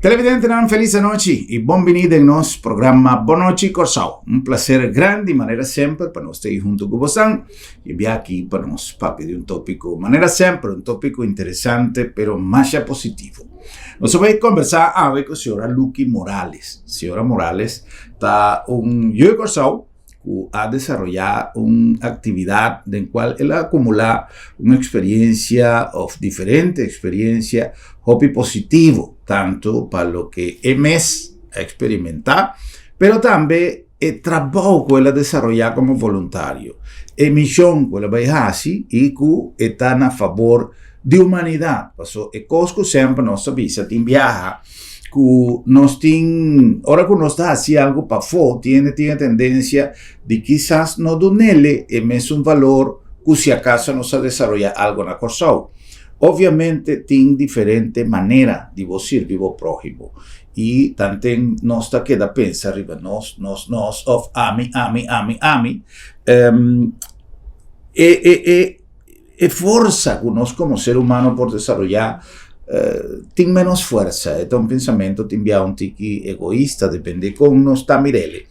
Televidentenan felis anochi i bon bini den nos programa Bon Nochi Kòrsou. Un plaser grandi manera semper pa nos ta ei huntu ku bosan i bia aki pa nos papia di un tópiko manera semper un tópiko interesante pero masha positivo. Nos a bai kombersá awe ku señora Lucky Morales. Señora Morales ta un yu di Kòrsou ku a desaroyá un aktividat den kual el a akumulá un eksperiencia òf diferente eksperiencia hopi positivo, tantu pa loke e mes a eksperimentá, pero tambe e trabou ku el a desaroyá komo voluntario, e mishon ku el a bai hasi i ku e ta na fabor di humanidat. Pasobra e kos ku semper nos ta bisa tin biaha ku nos tin, ora ku nos ta hasi algu pafó, tin hende tin e tendensia di kisas no dun'ele e mesun valor ku si akaso nos a desaroyá algu na Kòrsou. Obviamente tin diferente manera di bo sirbi bo próhimo i tanten nos ta keda pensa riba nos, nos, nos òf ami, ami, ami, ami. E e e. E forsa ku nos komo ser humano por desaroyá tin ménos fuersa. E ta un pensamentu tin bia un tiki egoista, depende kon nos ta mir'el.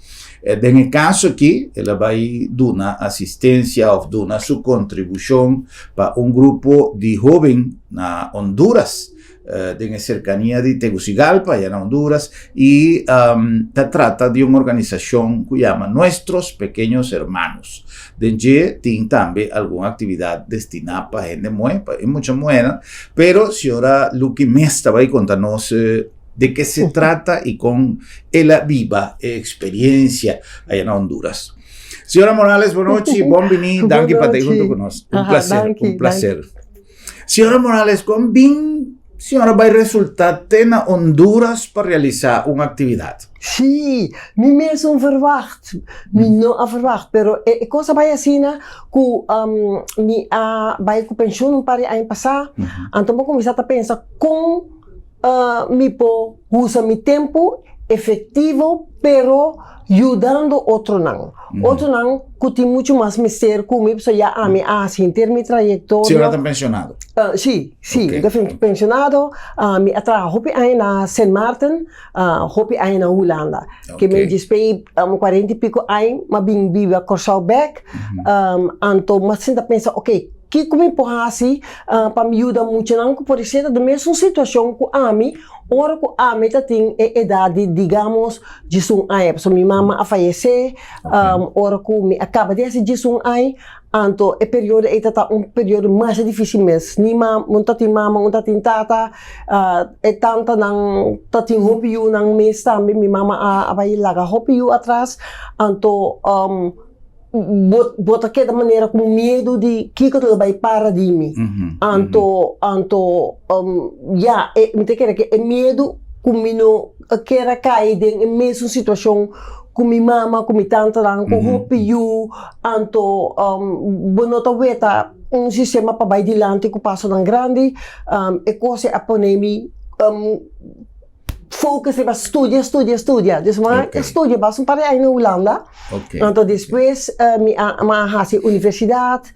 Den e kaso aki el a bai duna asistensia òf duna su kontribushon pa un grupo di hóben na Honduras. Den e serkania di Tegucigalpa, allá na Honduras, i ta trata di un organisashon ku yama Nuestros Pequeños Hermanos. Den dje tin tambe algun aktividat destiná pa hende muhé, pa e mucha muhénan, pero señora Lucky mes ta bai konta nos de ke se trata i kon el a biba e eksperiencia allá na Honduras. Señora Morales, bonochi, bon biní, danki pa ta huntu ku nos. Un placer, un placer. Señora Morales, kon bin señora bai resultá te na Honduras pa realisá un aktividat? Sí, mi mesun verwacht. Mi no a verwacht, pero e kos a bai asina ku mi a bai ku penshun un par di aña pasá, anto mi a kuminsá ta pensa kon mi por usa mi tempu efectivo pero yudando otronan. Otronan cu tin mucho mas mester cu mi, pasobra ya ami a haci henter mi trayectoria. Si ora ta pensionado? Si, si, mi ta pensionado. Mi a traha hopi aña na Sint Maarten, hopi aña na Hulanda. Ke mi djis cuarenta y pico aña mi a bin biba Corsou bek, anto mi a sinta pensa, ok, kiko mi por haci pa mi yuda muchanan cu por esei ta den mesun situacion cu ami, Ora ku ami ta tin e edat di digamos diesun aña, pasobra mi mama a fayesé ora ku mi a kaba di hasi diesun aña, anto e periodo ei ta ta un periodo masha difísil mes. Ni mama, un ta tin mama, un ta tin tata, e tantanan ta tin hopi yunan mes tambe, mi mama a bai laga hopi yu atras, anto Bo bo ta keda manera ku miedu di kiko ta bai para di mi. Anto anto ya e mi ta kere ke e miedu ku mi no a kere a kai den e mesun situashon ku mi mama ku mi tantanan ku hopi yu anto bo no ta weta un sistema pa bai dilanti ku pasonan grandi e kos ei a pone mi focus riba studia, studia, studia. Dus mi a studia basta un par di aña na Hulanda. Anto despues mi a mi a hasi universidat,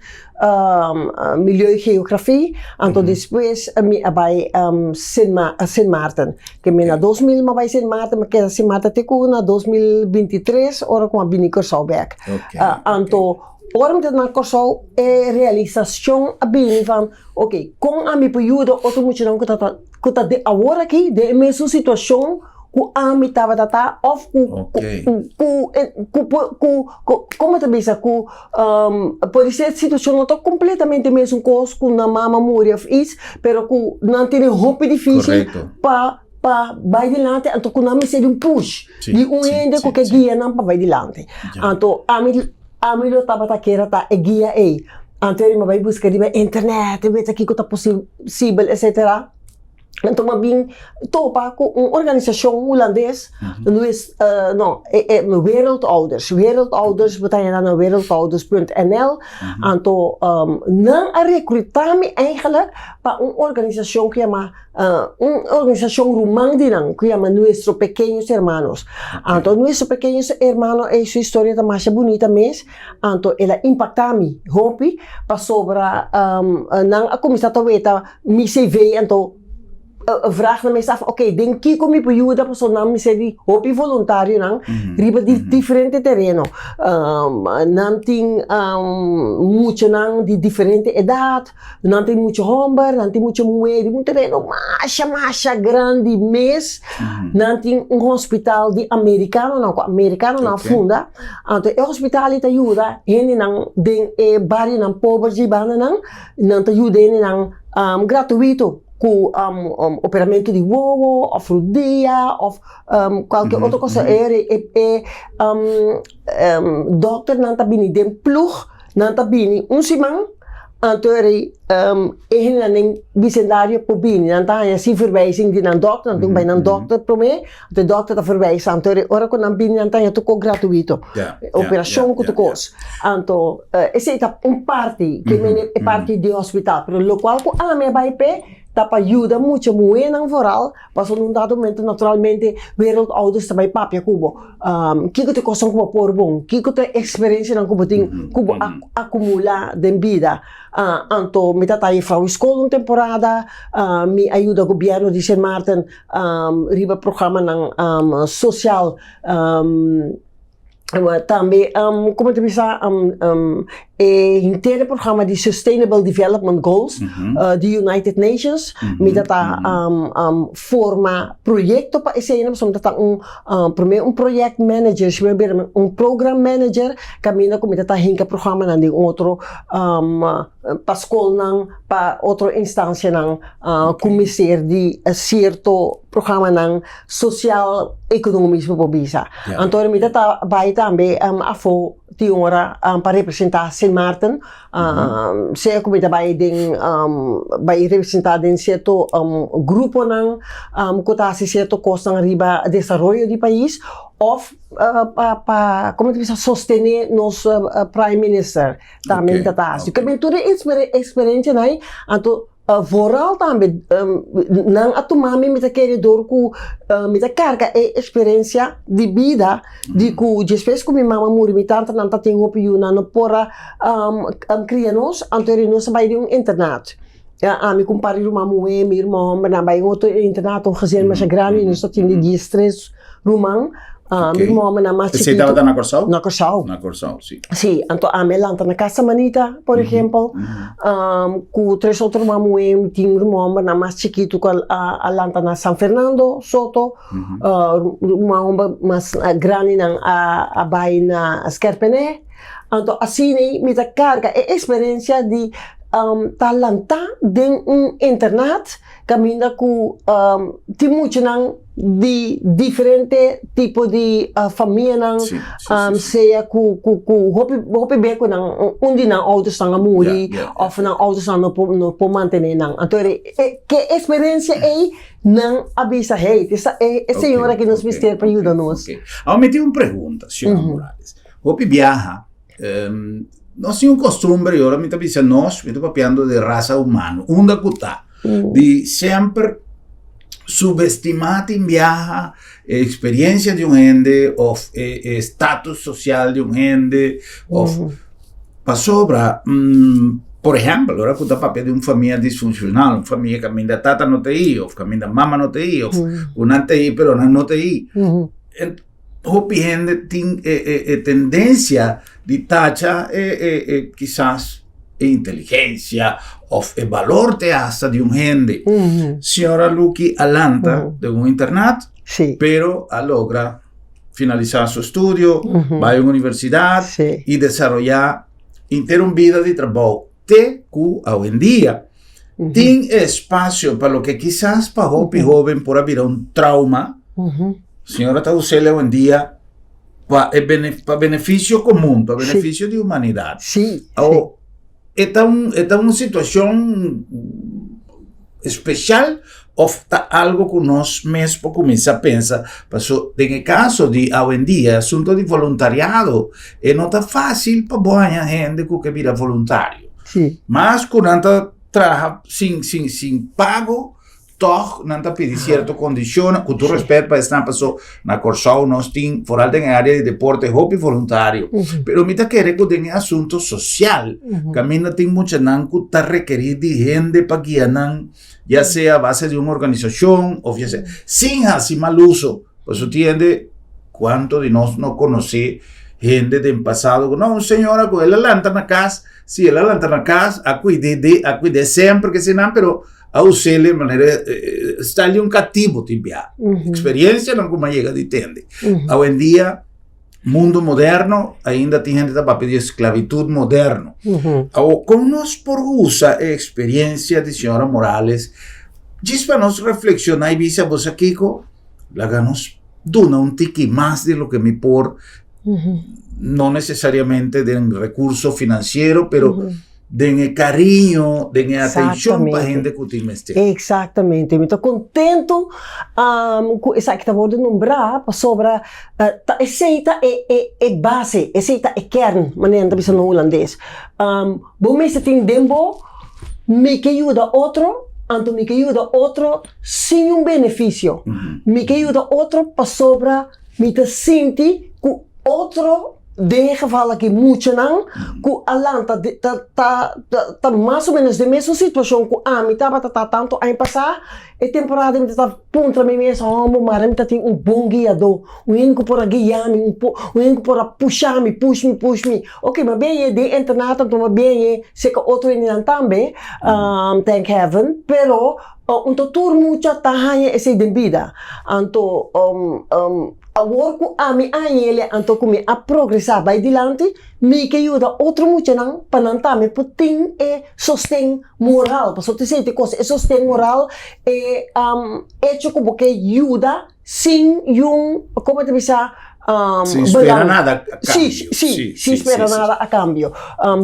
milieugeografie. Anto despues mi a bai Sint Ma Sint Maarten. Ke mi na 2000 mi a bai Sint Maarten, mi a keda Sint Maarten te ku na 2023 ora ku mi a bini Kòrsou bèk. Anto ora mi ta na Kòrsou e realisashon a bini van ok, kon ami por yuda otro muchanan ku ta ta ku ta den awor aki den e mesun situashon ku ami tabata ta òf ku ku ku por ku komo ta bisa ku por ser situashon no ta kompletamente mesun kos ku nan mama muri òf its pero ku nan tene hopi difisil pa pa bai dilanti anto ku nan mester di un push di un hende ku ke guia nan pa bai dilanti anto ami ami lo tabata kere ta e guia ei anto mi a bai buska riba internet weta kiko ta posibel etcetera anto mi a bin topa ku un organisashon hulandes Luis no Wereldouders Wereldouders bo ta yanda na wereldouders punt nl anto nan a rekruta mi eigenlijk pa un organisashon ku yama un organisashon ruman di nan ku yama Nuestro Pequeños Hermanos anto Nuestro Pequeños Hermanos ei su historia ta masha bunita mes anto el a impacta mi hopi pasobra nan a kuminsá ta weta mi CV anto. vraag nan mes af, ok, den kiko mi por yuda pasobra nan mester di hopi voluntarionan riba di diferente tereno. Nan tin muchanan di diferente edat, nan tin mucha homber, nan tin mucha muher, riba un tereno masha masha grandi mes. Nan tin un hospital di americanonan ku americanonan a funda, anto e hospital ei ta yuda hendenan den e barionan pober dje bandanan, nan ta yuda hendenan gratuito ku operamentu di wowo òf rudia òf kualke otro cosa e e dòkternan ta bini den plug nan ta bini un siman anto e hendenan den bisendario por bini nan ta haña sin verwijzing di nan dòkter nan tin ku bai nan dòkter promé anto e dòkter ta verwijsa anto ora ku nan bini nan ta haña tur kos gratuito operashon ku tur kos anto esei ta un parti ke mene e parti di hospital pero lokual ku ami a bai p'e ta pa yuda mucha muhénan vooral pasobra un dado momento naturalmente wereldouders ta bai papia ku bo kiko ta e kosnan ku bo por bon kiko ta e eksperensianan ku bo tin ku bo a akumulá den bida anto mi ta ta juffrouw skol un temporada mi a yuda gobièrnu di Sint Maarten riba programanan sosial tambe como ta bisa e henter e programa di Sustainable Development Goals di United Nations mi ta ta forma proyecto pa eseinan pasobra mi ta ta un prome un project manager si mi a bira un program manager caminda cu mi ta ta hinca programanan den otro pa scolnan pa otro instancianan cu mester di cierto programanan social economisch bo por bisa. Anto mi ta ta bai tambe afo tin ora pa representa Sint Maarten sea cu mi ta bai den bai representa den cierto gruponan cu ta haci cierto cosnan riba desaroyo di pais of pa pa como ta bisa sostene nos prime minister tambe mi ta ta haci. Tur e experiencianan anto Vooral tambe nan a tuma mi, mi ta kere dor ku mi ta karga e eksperensia di bida di ku despues ku mi mama muri mi tantanan ta tin hopi yu nan no por a kria nos anto eri nos a bai den un internat. Ami ku un par di ruman muhé mi ruman hòmber nan a bai un otro internat un gezin masha grandi nos ta tin di diestres ruman. Mi ruman hòmbernan mas Esei chikitu. tabata na Kòrsou? Na Kòrsou. Na Kòrsou, si. Sí, anto ami a lanta na Casa Manita, por ehempel, ku tres otro ruman muhé, mi tin un ruman hòmbernan mas chikitu ku a a lanta na San Fernando, Soto, ruman hòmber mas grandinan a a bai na Skèrpènè. Anto asina ei mi ta karga e eksperensia di ta lantá den un internat kaminda ku tin muchanan di diferente tipo di famianan sea ku ku ku hopi hopi be ku nan un di nan oudersnan a muri of nan oudersnan no por no por mantene nan anto e ke eksperensia ei nan a bisa hey e señora aki nos mester pa yuda nos. Awor mi tin un pregunta señora Morales hopi biaha nos tin un kostumber i ora mi ta bisa nos mi ta papiando di rasa humano unda ku ta di semper subestimá tin biaha e eksperensia di un hende òf e e status sosial di un hende òf pasobra por ehèmpel ora ku ta papia di un famia disfunshonal un famia kaminda tata no ta ei òf kaminda mama no ta ei òf ku nan ta ei pero nan no ta ei Hopi hende tin e e e tendensia di tacha e e e kisas e inteligensia of e balor te hasta di un hende. Señora Lucky a lanta den un internat, pero a logra finalisa su estudio, bai un universidad y desaroya henter un bida di trabou te cu awendia tin espacio pa loke kisas pa hopi hoben por a bira un trauma. Señora ta us'el awendia pa e bene, pa beneficio comun, pa beneficio di humanidad. Awo, e ta un, e ta un situacion especial of ta algo cu nos mes por cuminsa pensa? Paso den e caso di awendia, e asunto di voluntariado, e no ta facil pa bo haña hende cu ke bira voluntario. Mas cu nan ta traha sin, sin, sin pago, Tòg nan ta pidi sierto kondishonnan, ku tur rèspèt pa esnan, paso na Kòrsou nos tin, foral den e área di deporte, hopi voluntario. Pero mi ta kere ku den e asunto sosial, kaminda tin muchanan ku ta rekerí di hende pa guia nan. ya sea a base di un organisashon òf ya sea sin hasi mal uso. Pasobra tin hende, kuantu di nos no konosé hende den pasado ku no, un señora ku el a lanta na kas, si el a lanta na kas, a kuid'é de, a kuid'é semper ke eseinan, pero a us'é di manera style di un katibu tin bia. Eksperensianan ku mi a yega di tende. Awendia Mundo moderno, ainda tin hende ta papia di esclavitud moderno. Awor, con nos por usa e experiencia di señora Morales djis pa nos reflexiona y bisa bo sa kico? Laga nos duna un tiki mas di loke mi por, no necesariamente den recurso financiero, pero den e cariño, den e atencion pa hende cu tin mester. Exactamente. Mi ta contento cu esaki ta wordo nombrá pasobra ta esey ta e e e base, esey ta e kern, manera nan ta bisa na hulandes. Bo mester tin den bo, mi ke yuda otro, anto mi ke yuda otro sin un beneficio. Mi ke yuda otro pasobra mi ta sinti cu otro. Den e geval aki muchanan ku a lanta ta ta ta mas o menos den mesun situashon ku ami tabata ta tantu aña pasá, e temporada mi ta ta puntra mi mes, hòmber mara mi ta tin un bon guiadó, un hende ku por a guia mi, un un hende ku por a pusha mi, push mi, push mi. Oke, mi a bin den internato anto mi a bin serka otro hendenan tambe, thank heaven, pero un ta tur mucha ta haña esei den bida. Anto Awor ku ami a yele anto ku mi a progresá bai dilanti, mi ke yuda otro muchanan pa nan tambe por tin e sosten moral. Pasobra ta esei kos, e sosten moral, e echo ku bo ke yuda sin yun, komo ta bisa, Sin spera nada a kambio. Sí, sí, sin spera nada a kambio.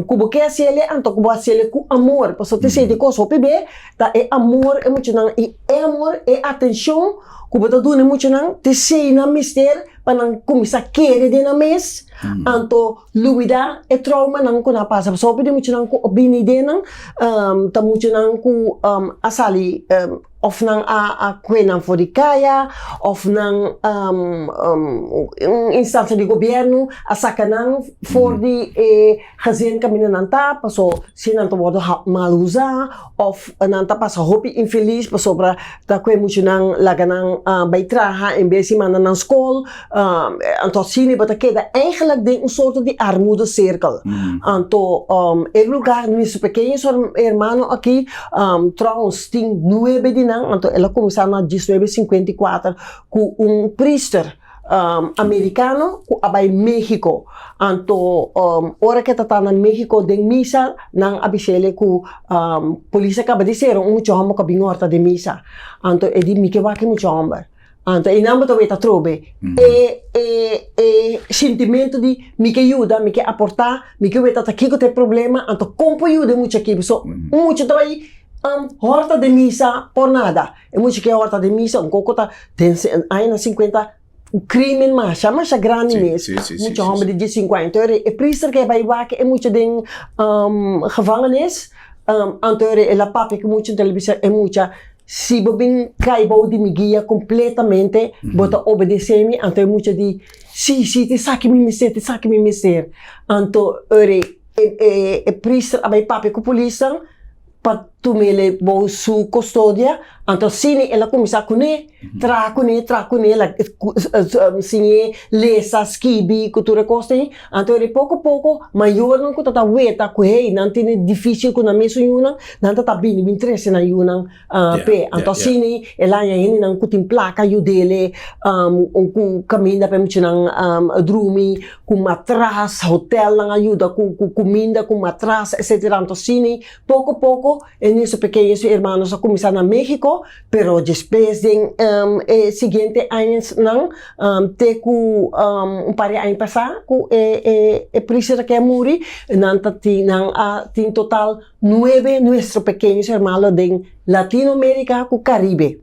Ku bo ke hasiel anto ku bo hasiel ku amor. Pasobra ta esei kos, hopi be ta e amor e muchanan i e amor, e atenshon ku bo ta duna e muchanan ta esei nan mester pa nan kuminsá kere den nan mes, anto lubidá e troumanan ku nan a pasa. Pasobra hopi di e muchanan ku a bini den nan ta muchanan ku a sali òf nan a kue nan for di kaya òf nan un instansia di gobièrnu a saka nan for di e gezin kaminda nan ta paso si nan ta wòrdu mal usá òf nan ta pasa hopi infelis pasobra ta kue muchanan laga nan bai traha en bes di manda nan skol anto asina bo ta keda eigenlijk den un sorto di armoede cirkel anto e lugar nuestro pequeño hermano aki trouwens tin nuebe di nan anto el a kuminsá na diesnuebe sinkuenta i kuater ku un priester americano cu a bay Mexico anto ora cu e ta ta na Mexico den misa nan a bisele cu polis a caba di cera un mucha homber cu a bin horta den misa anto e di mi ke wak e mucha homber anto eynan bo ta weta atrobe e e e sintimento di mi ke yuda mi ke aporta mi ke weta ta kico ta e problema anto con por yuda e mucha aki pasobra un mucha ta bay horta den misa por nada. E mucha ke horta den misa un koko ta den añanan sinkuenta un krimen masha masha grandi mes. Mucha homber di diesinku aña. Entonces e priester ke bai wak e mucha den gevangenis anto el a papia ku mucha enton el a bisa e mucha si bo bin kai bou di mi guia kompletamente bo ta obedese mi anto e mucha di si si ta esaki mi mester ta esaki mi mester anto e priester a bai papia ku polisnan. pa tum'el bou su custodia, anto asina el a cuminsa cune, traha cune, traha cune, el a siñ'e lesa, skibi cu tur e cos ei, anto di poco poco mayornan cu ta ta weta cu hey nan tene dificil cu nan mesun yunan, nan ta ta bini bin trece nan yunan p'e, anto asina el a haña hendenan cu tin placa yud'el cu caminda pa e muchanan drumi, cu matras, hotelnan a yuda cu cuminda, cu matras, etcetera. Anto asina poco poco e nuestro pequeños hermanos a cuminsa na Mexico, pero despues den e siguiente añanan te cu un par di aña pasa cu e priester aki a muri, nan ta tin nan a tin total nuebe nuestro pequeños hermanos den Latinoamerica cu Caribe.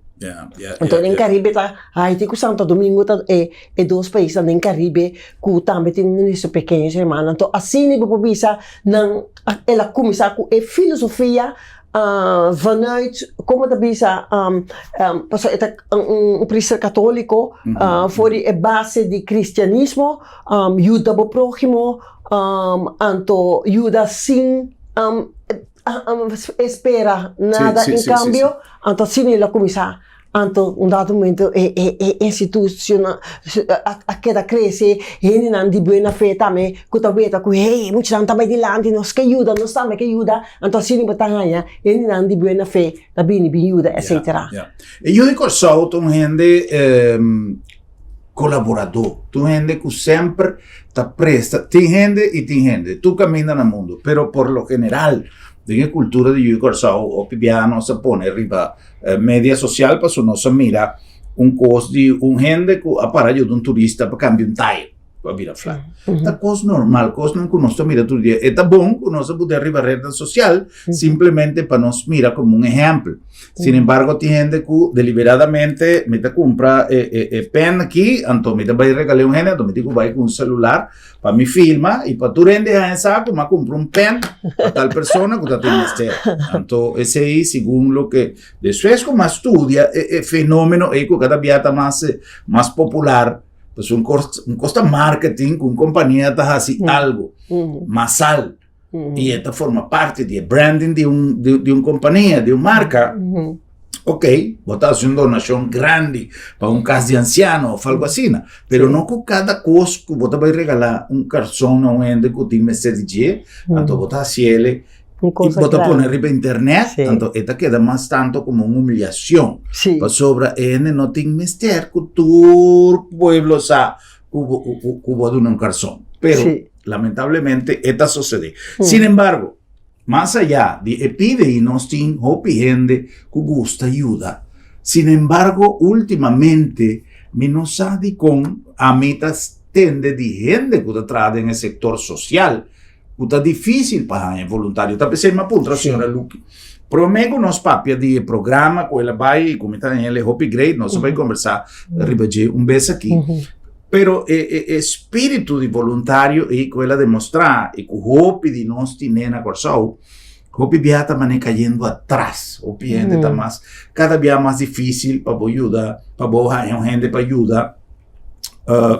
Anto den Caribe ta Haiti cu Santo Domingo ta e e dos paisnan den Caribe cu tambe tin un nuestro pequeños hermanos. Anto asina bo por bisa nan el a cuminsa cu e filosofia vanuit como ta bisa pasobra e ta un priester catolico for di e base di cristianismo yuda bo prohimo anto yuda sin. Espera nada en cambio, anto asina el a cuminsa. Anto un dado momento e e e institucion a keda crece, hendenan di buena fe tambe cu ta weta cu hey e muchanan ta bay dilanti, nos ke yuda, nos tambe ke yuda, anto asina bo ta haya hendenan di buena fe ta bini bin yuda etcetera. E yu di Corsou ta un hende kolaboradó, ta un hende ku semper ta presta, tin hende i tin hende, tur kaminda na mundu, pero por lo general den e kultura di yu di Kòrsou hopi biaha nos a pone riba media sosial pasobra nos a mira un kos di un hende ku a para yuda un turista pa kambia un tayer. ku a bira flat. Ta kos normal, kosnan ku nos ta mira tur dia. E ta bon ku nos a pudi riba rednan sosial simplemente pa nos mira komo un ehèmpel. Sin embargo, tin hende ku deliberadamente mi ta kumpra e e e pen aki, anto mi ta bai regal'é un hende, anto mi tin ku bai ku un selular pa mi filma i pa tur hende haña sa ku mi a kumpra un pen pa tal persona ku ta tin mester. Anto esei segun loke despues ku mi a studia e e fenomeno ei ku kada bia ta mas mas popular. Pues un kos, un kos ta marketing ku un kompania ta hasi algo masal i e ta forma parti di e branding di un di un kompania, di un marka. Ok, bo ta hasi un donashon grandi pa un kas di ansiano òf algo asina, pero no ku kada kos ku bo ta bai regalá un karson na un hende ku tin mester di dje, anto bo ta hasiel Un I cosa bo ta grandi. pone riba internet, Sí. anto e ta keda mas tanto como un humillacion. Sí. Pasobra e hende no tin mester cu tur pueblo sa cu bo, cu, cu, cu bo a duna un carson. Pero, Sí. lamentablemente, e ta sosode. Sin embargo, mas allá di e pide y nos tin hopi hende cu gusta yuda. Sin embargo, ultimamente, mi no sa dicon ami ta tende di hende cu ta traha den e sector social, ku ta difísil pa haña voluntario. Ta p'esei mi a puntra señora Luki. Promé ku nos papia di e programa ku el a bai i ku mi ta haña el e hopi great, nos a bai kombersá riba dje un bes aki. Pero e e e spiritu di voluntario ei ku el a demostrá i ku hopi di nos tine na Kòrsou, hopi bia ta manera kayendo atras. Hopi hende ta mas, kada bia mas difísil pa bo yuda, pa bo haña un hende pa yuda.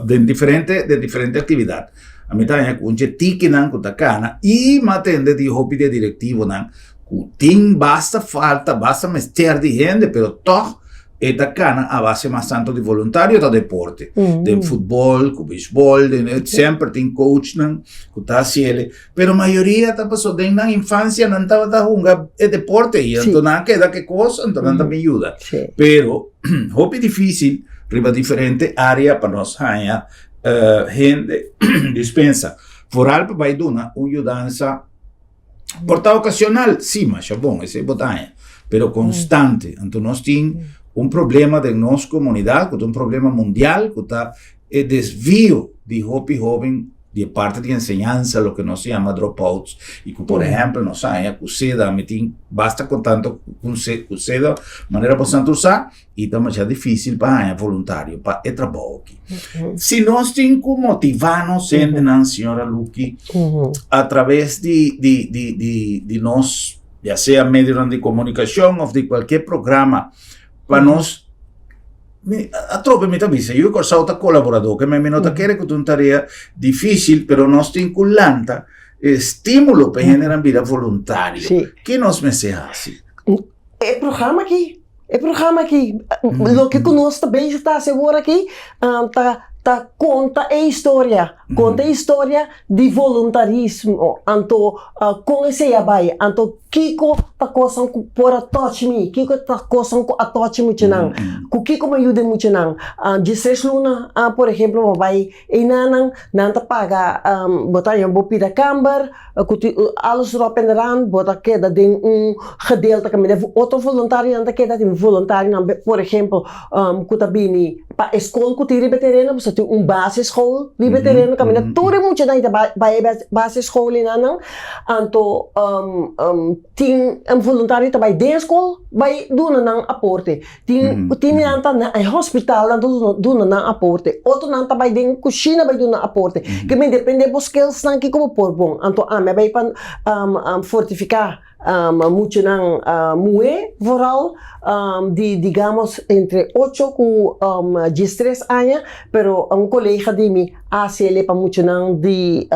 Den diferente den diferente aktividat. A mi ta haña ku un dje tikinan ku ta kana i mi a tende di hopi di e direktivonan ku tin basta falta, basta mester di hende, pero tòg e ta kana a base mas tantu di voluntario ta deporte. Den futbòl, ku beisbòl, den semper tin coachnan ku ta hasi ele. Pero mayoria ta paso den nan infansia nan tabata hunga e deporte i anto nan a keda ke kos anto nan ta bin yuda. Pero hopi difícil riba diferente área pa nos haña hende dispensa. Foral pa bai duna un yudansa por ta ocasional, sí, masha bon, esei bo ta haña, pero constante. Anto nos tin un problema den nos comunidad ku ta un problema mundial ku ta e desvio di hopi hoben di e parti di enseñansa, loke nos yama dropouts, i ku por ehèmpel nos haña ku seda, mi tin basta kontanto ku seda, manera bo santu sa, i ta masha difísil pa haña voluntario pa e trabou aki. Si nos tin ku motivá nos hendenan, señora Lucky, a traves di di di di di nos, ya sea medionan di komunikashon òf di kualke programa, pa nos Mi atrobe mi ta bisa, yu Kòrsou ta kolaboradó, ke mi no ta kere ku ta un tarea difísil, pero nos tin ku lanta e estímulo pa e hendenan bira voluntario. Sí. Ke nos mester hasi? E programa aki, e programa aki, loke ku nos ta bezig ta hasi awor aki, ta ta konta e historia, konta e historia di voluntarismo, anto kon esei a bai, anto kiko ta kosnan ku por a touch mi, kiko ta kosnan ku a touch muchanan, ku kiko mi a yuda e muchanan. Diestres luna, por ehemplo, mi a bai einanan, nan ta paga, bo ta haña bo pida kamber, ku tin alles erop en eraan, bo ta keda den un gedeelte kaminda otro voluntarionan ta keda, tin voluntarionan, por ehemplo, ku ta bini pa e skol ku tin riba e tereno, pasobra tin un basisschool riba e tereno kaminda tur e muchanan ta bai e basisschool enanan, anto tin un voluntario ta bai den e skol bai duna nan aporte, tin tin nan ta na e hospital nan ta duna nan aporte, otronan ta bai den kushina bai duna aporte, ke men depende bo skillsnan kiko bo por bon, anto ami a bai pa fortifiká. Muchanan muhé vooral di digamos entre ocho ku diestres aña, pero un kolega di mi a hasiel pa muchanan di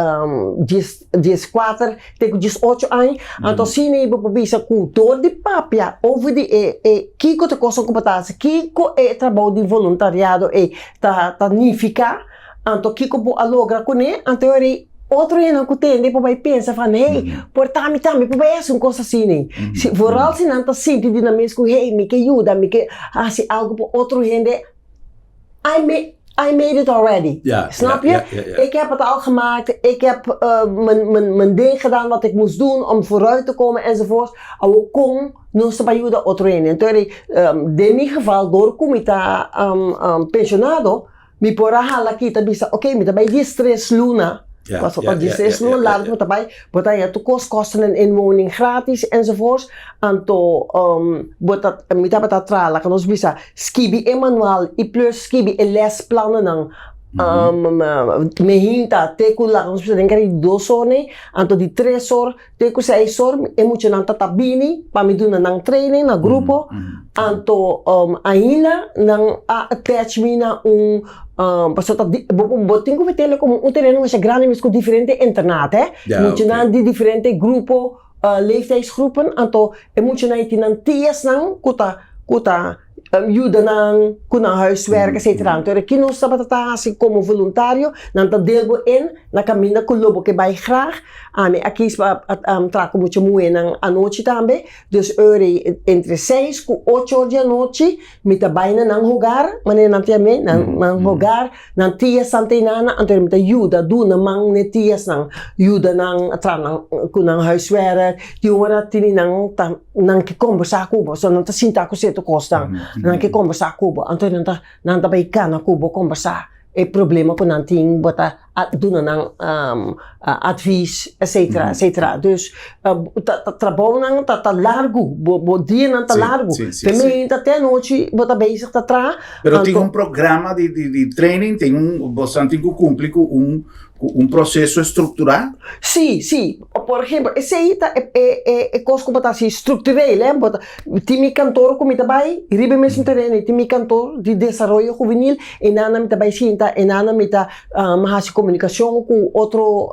dieskuater te ku diesocho aña. Anto asina bo por bisa ku dor di papia over di e e kiko ta e kosnan ku bo ta hasi, kiko e trabou di voluntariado ei ta nifiká. Anto kiko bo a logra kuné? Anto e rei otro hendenan ku tende por bai pensa van, hey, por ta mi tambe por bai hasi un kos asina. Si, vooral si nan ta sinti di nan mes ku, hey, mi ke yuda, mi ke hasi algu pa otro hende, I made, I made it already. Snap je? Ik heb het al gemaakt, ik heb mijn, mijn, mijn ding gedaan wat ik moest doen om vooruit te komen enzovoort. Awor kon nos ta bai yuda otro hende? Anto e rei, den mi geval, door ku mi ta pensionado, Mi por a hala aki ta bisa, ok, mi ta bai diestres luna. Pasobra pa diestres luna largu bo ta bai, bo ta haña tur kos, kosten en inwoning gratis enzovoorts. Anto bo ta, mi tabata traha, laga nos bisa, skibi e manual i plus skibi e lesplannan mi hinta te ku laga nos bisa den kere di dos or nei, anto di tres or Te ku seis or e muchanan ta ta bini pa mi duna nan training na grupo. Anto ainda nan a attach mi na un pasobra ta bo bo tin ku metele komo un tereno masha grandi mes ku diferente internat hè. Muchanan di diferente grupo leeftijdsgroepen anto e muchanan ei tin nan tiasnan ku ta ku ta yuda nan ku nan huiswerk etcetera. Anto ki nos tabata ta hasi komo voluntario nan ta deel bo in na kaminda ku lo bo ke bai graag. Ami a kis pa traha ku mucha muhénan anochi tambe, dus ora entre seis ku ocho or di anochi mi ta bai na nan hogar, manera nan ta yam'é, nan nan hogar, nan tiasnan ta einana, anto mi ta yuda duna man n'e tiasnan, yuda nan traha nan ku nan huiswerk, tin ora tini nan ta nan ke kombersá ku bo, so nan ta sinta ku sierto kosnan, nan ke kombersá ku bo, anto nan ta nan ta bai kana ku bo kombersá e problema ku nan tin, bo ta duna nan advies etcetera etcetera dus ta trabounan ta ta largu bo bo dianan ta largu te meinta te anochi bo ta bezig ta traha Pero tin un programa di di di training tin un bosan tin ku kumpli ku un ku un proseso strukturá? Sí sí por ehempel esei ta e e e kos ku bo ta hasi struktureel hè bo ta tin mi kantor ku mi ta bai riba e mesun tereno tin mi kantor di desaroyo hubenil e nan mi ta bai sinta e nan mi ta hasi komunikashon ku otro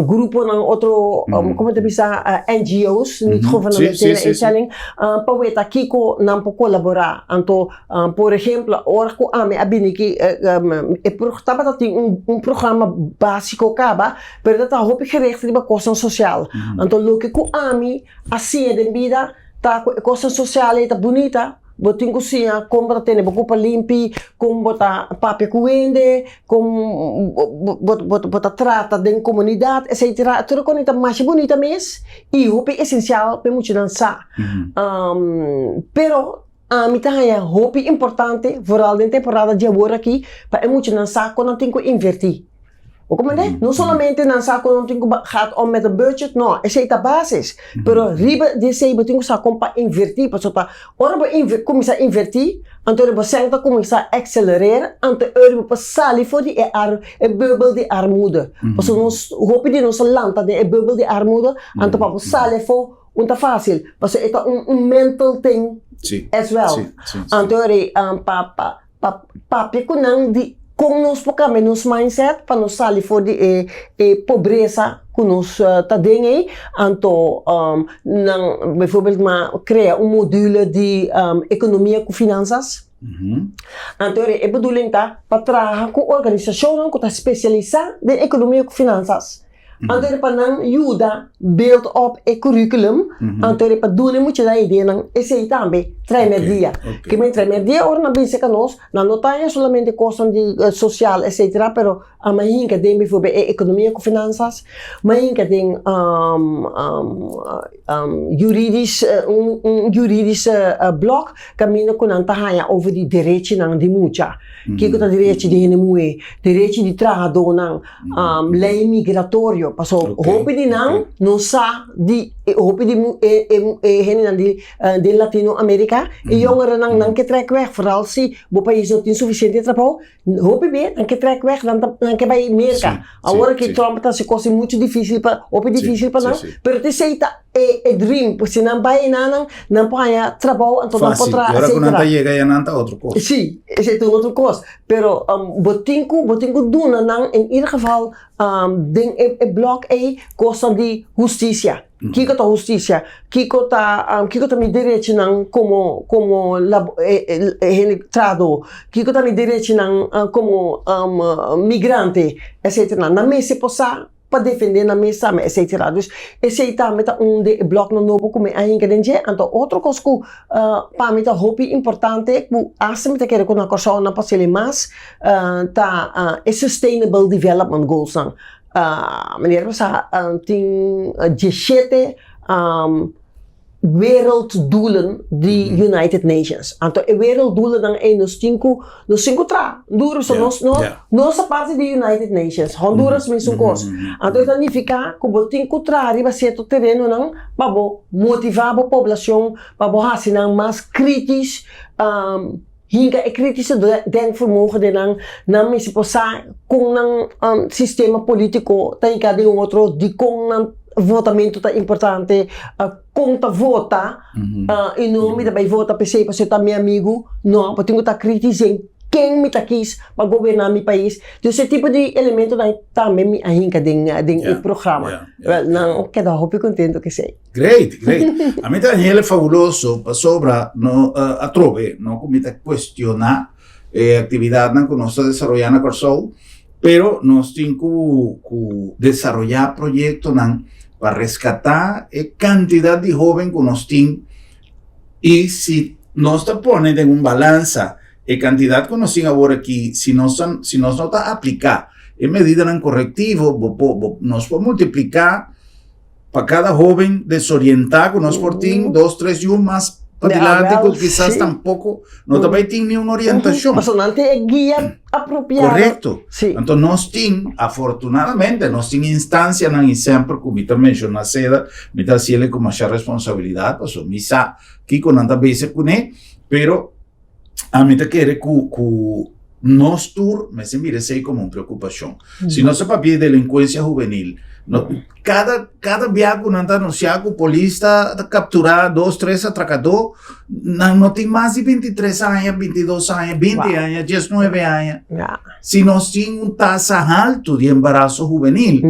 gruponan otro komo ta bisa NGO's niet guvernamentele instelling pa weta kiko nan por kolaborá anto por ehemplo ora ku ami a bini aki e tabata tin un programa básiko kaba pero ta hopi gericht riba kosnan sosial anto loke ku ami a siña den bida ta ku e kosnan sosial ei ta bunita. Bo tin ku siña kon bo ta tene bo kupa limpi, kon bo ta papia ku hende, kon bo ta trata den komunidat, etsetera. Tur e kos ta masha bunita mes i hopi esensial pa e muchanan sa. Pero ami ta haña hopi importante, vooral den temporada di awor aki, pa e muchanan sa kon nan tin ku invertí. Bo comprende? No solamente nan sa ku nan tin ku gaat om met een budget, no, esei ta basis. Pero riba di esei bo tin ku sa kon pa invertí, pasobra ora bo kuminsá invertí, anto bo sèn ta kuminsá ekselerer, anto e ora bo por sali for di e ar e bubbel di armoede. Pasobra nos hopi di nos a lanta den e bubbel di armoede, anto pa bo sali afó un ta fásil, pasobra e ta un mental thing as well. Anto e ora pa pa. Pa papia ku nan di kon nos por kambia nos mindset pa nos sali for di e e pobresa ku nos ta den ei. Anto nan bijvoorbeeld ma krea un module di ekonomia ku finansas. Anto e bedoeling ta pa traha ku organisashonnan ku ta spesialisá den ekonomia ku finansas. Anto pa nan yuda build up e curriculum, anto pa duna e muchanan ideanan, esei tambe trae merdia. Ke men trae merdia ora nan bin serka nos, nan no ta haña solamente kosnan di sosial etcetera, pero a mahinka den bivoorbeeld e ekonomia ku finansas, mahinka den juridisch un juridische blok kaminda ku nan ta haña over di derechinan di mucha, kiko ta derechi di hende muhé, derechi di trahadónan. Lei migratorio, paso hopi di nan no sa di E hopi di e e hendenan di den Latino Amerika, e jongerennan nan ke trek weg, vooral si bo pais no tin sufisiente trabou, hopi be nan ke trek weg, nan ta nan ke bai Merka. Awor ki Trump ta hasi kos muchu difisil pa hopi difisil pa nan, pero t'esei ta e e dream, si nan bai enanan nan por haña trabou anto nan por traha Fácil, ora ku nan ta yega ya nan ta otro kos. Si, esei ta un otro kos, pero bo tin ku bo tin ku duna nan in ieder geval Den e blog ei kosnan di hustisia. Kiko ta hustisia? Kiko ta kiko ta mi derechinan komo komo hende trahadó? Kiko ta mi derechinan komo migrante? Etsetera. Nan mester por sa pa defendé nan mes tambe etsetera. Dus esei tambe ta un di e blognan nobo ku mi a hinka den dje. Anto otro kos ku Pa mi ta hopi importante ku asta mi ta kere ku na Kòrsou nan por sali mas ta e Sustainable Development Goals nan. Manera ku sa tin dieshete werelddoelen di United Nations. Anto e werelddoelennan ei nos tin ku nos tin ku traha duru so nos no nos ta parti di United Nations, Honduras mesun kos. Anto e ta nifiká ku bo tin ku traha riba sierto terenonan pa bo motivá bo poblacion pa bo hasi nan mas kritisch, hinka e kritische denkvermogen den nan, nan mester por sa kon nan sistema politico ta hinká den otro, dikon nan votamento ta importante, kon ta vota, i no mi ta bai vota p'esei pasobra e ta mi amigu, no, bo tin ku ta kritisch den ken mi ta kis pa goberná mi pais. Dus e tipo di elementonan tambe mi a hinka den e programa. Wel, nan keda hopi contento cu esey. Great, great. A mi ta hel fabuloso pasobra no atrobe, no cu mi ta cuestiona e actividadnan cu nos ta desaroya na Corsou, pero nos tin cu cu desaroya proyectonan pa rescata e cantidad di hoben cu nos tin y si nos ta pone den un balansa E kantidat ku nos tin awor aki, si nos ta, si nos no ta apliká e medidanan korektivo, bo por, bo, nos por multipliká pa kada hóben desorientá ku nos por tin dos, tres yu mas padilanti ku kisas tampoko no ta bai tin niun orientashon. Pasobra nan tin e guia apropiado. Korekto. Anto nos tin, afortunadamente, nos tin instansianan i semper ku mi ta menshoná seda, mi ta hasiel ku masha responsabilidat, pasobra mi sa kiko nan ta bisa kuné, pero Ami ta kere ku ku nos tur mester mira esei komo un preokupashon. Si nos ta papia di delinkuensia hubenil, no, kada kada bia ku nan ta anunsiá ku polis ta ta kapturá dos tres atrakadó, nan no tin mas di 23 aña, 22 aña, 20 Wow. aña, 19 aña. Ja. Si nos tin un tasa haltu di embaraso hubenil,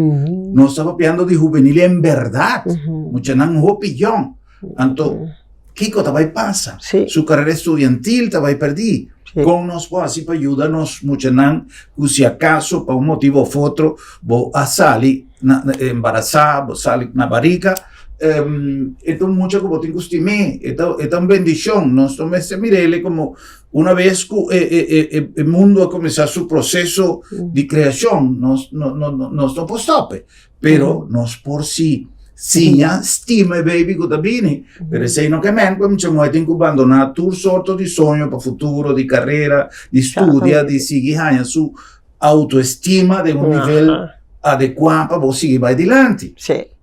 nos ta papiando di hubenil en bèrdat, muchanan hopi yòn. Anto, kiko ta bai pasa? Sí. Su carrera estudiantil ta bai perdí. Sí. Kon nos por hasi pa yuda nos muchanan ku si acaso pa un motivo of otro bo a sali na, na, embarazá, bo sali na barriga, um, e ta un mucha ku bo tin ku stim'é, e ta, e ta un bendishon. Nos no mester mir'é komo una vez ku e, e, e, e, e mundo a kuminsá su proseso di kreashon, nos no, no, no, nos no por stòp'e. Pero nos por si siña stima e baby ku ta bini. Pero esei no ke men ku e mucha muhé tin ku bandoná tur sorto di soño pa futuro, di karera, di studia, di sigui haña su autoestima den un nivel adekuá pa bo sigui bai dilanti.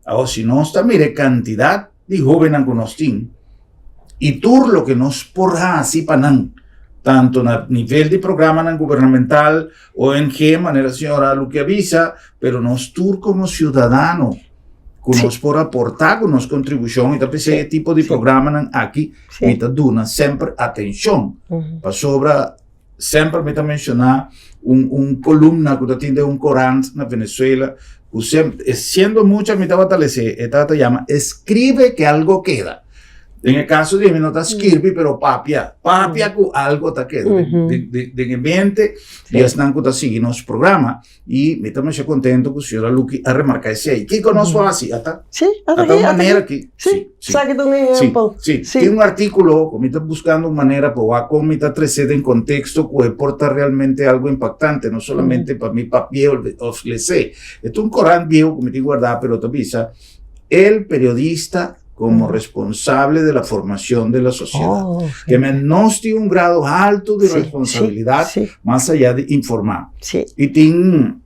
Awor si nos ta mira e kantidat di hóbennan ku nos tin, i tur loke nos por hasi pa nan, tanto na nivel di programanan gubernamental, ONG, manera señora Luque a bisa, pero nos tur komo siudadano ku nos por aportá ku nos kontribushon i ta p'esei e tipo di programanan aki mi ta duna semper atenshon pasobra Semper mi ta menshoná un un kolumna ku ta tin den un korant na Venezuela ku semper e siendo mucha mi tabata les'é e tabata yama escribe que algo queda. Den e kaso di mi no ta skirbi pero papia, papia ku algo ta keda den den den e mente di esnan ku ta sigui nos programa. I mi ta masha kontento ku señora Lucky a remarká esei. Kiko nos por hasi? Ata, Sí, ata ata aki, un ata manera aki. ki. Sí, Sí, sí. esaki ta un Sí, ehempel. sí. Sí. Tin un artíkulo ku mi ta buskando un manera pa wak kon mi ta tres'é den konteksto ku e por ta realmente algu impaktante, no solamente pa mi papi'é òf les'é. E ta un korant bieu ku mi tin guardá, pero ta bisa, El periodista como responsable de la formación de la sociedad. Oh, Que men nos tin un grado alto de responsabilidad mas allá de informar. Sí. Y tin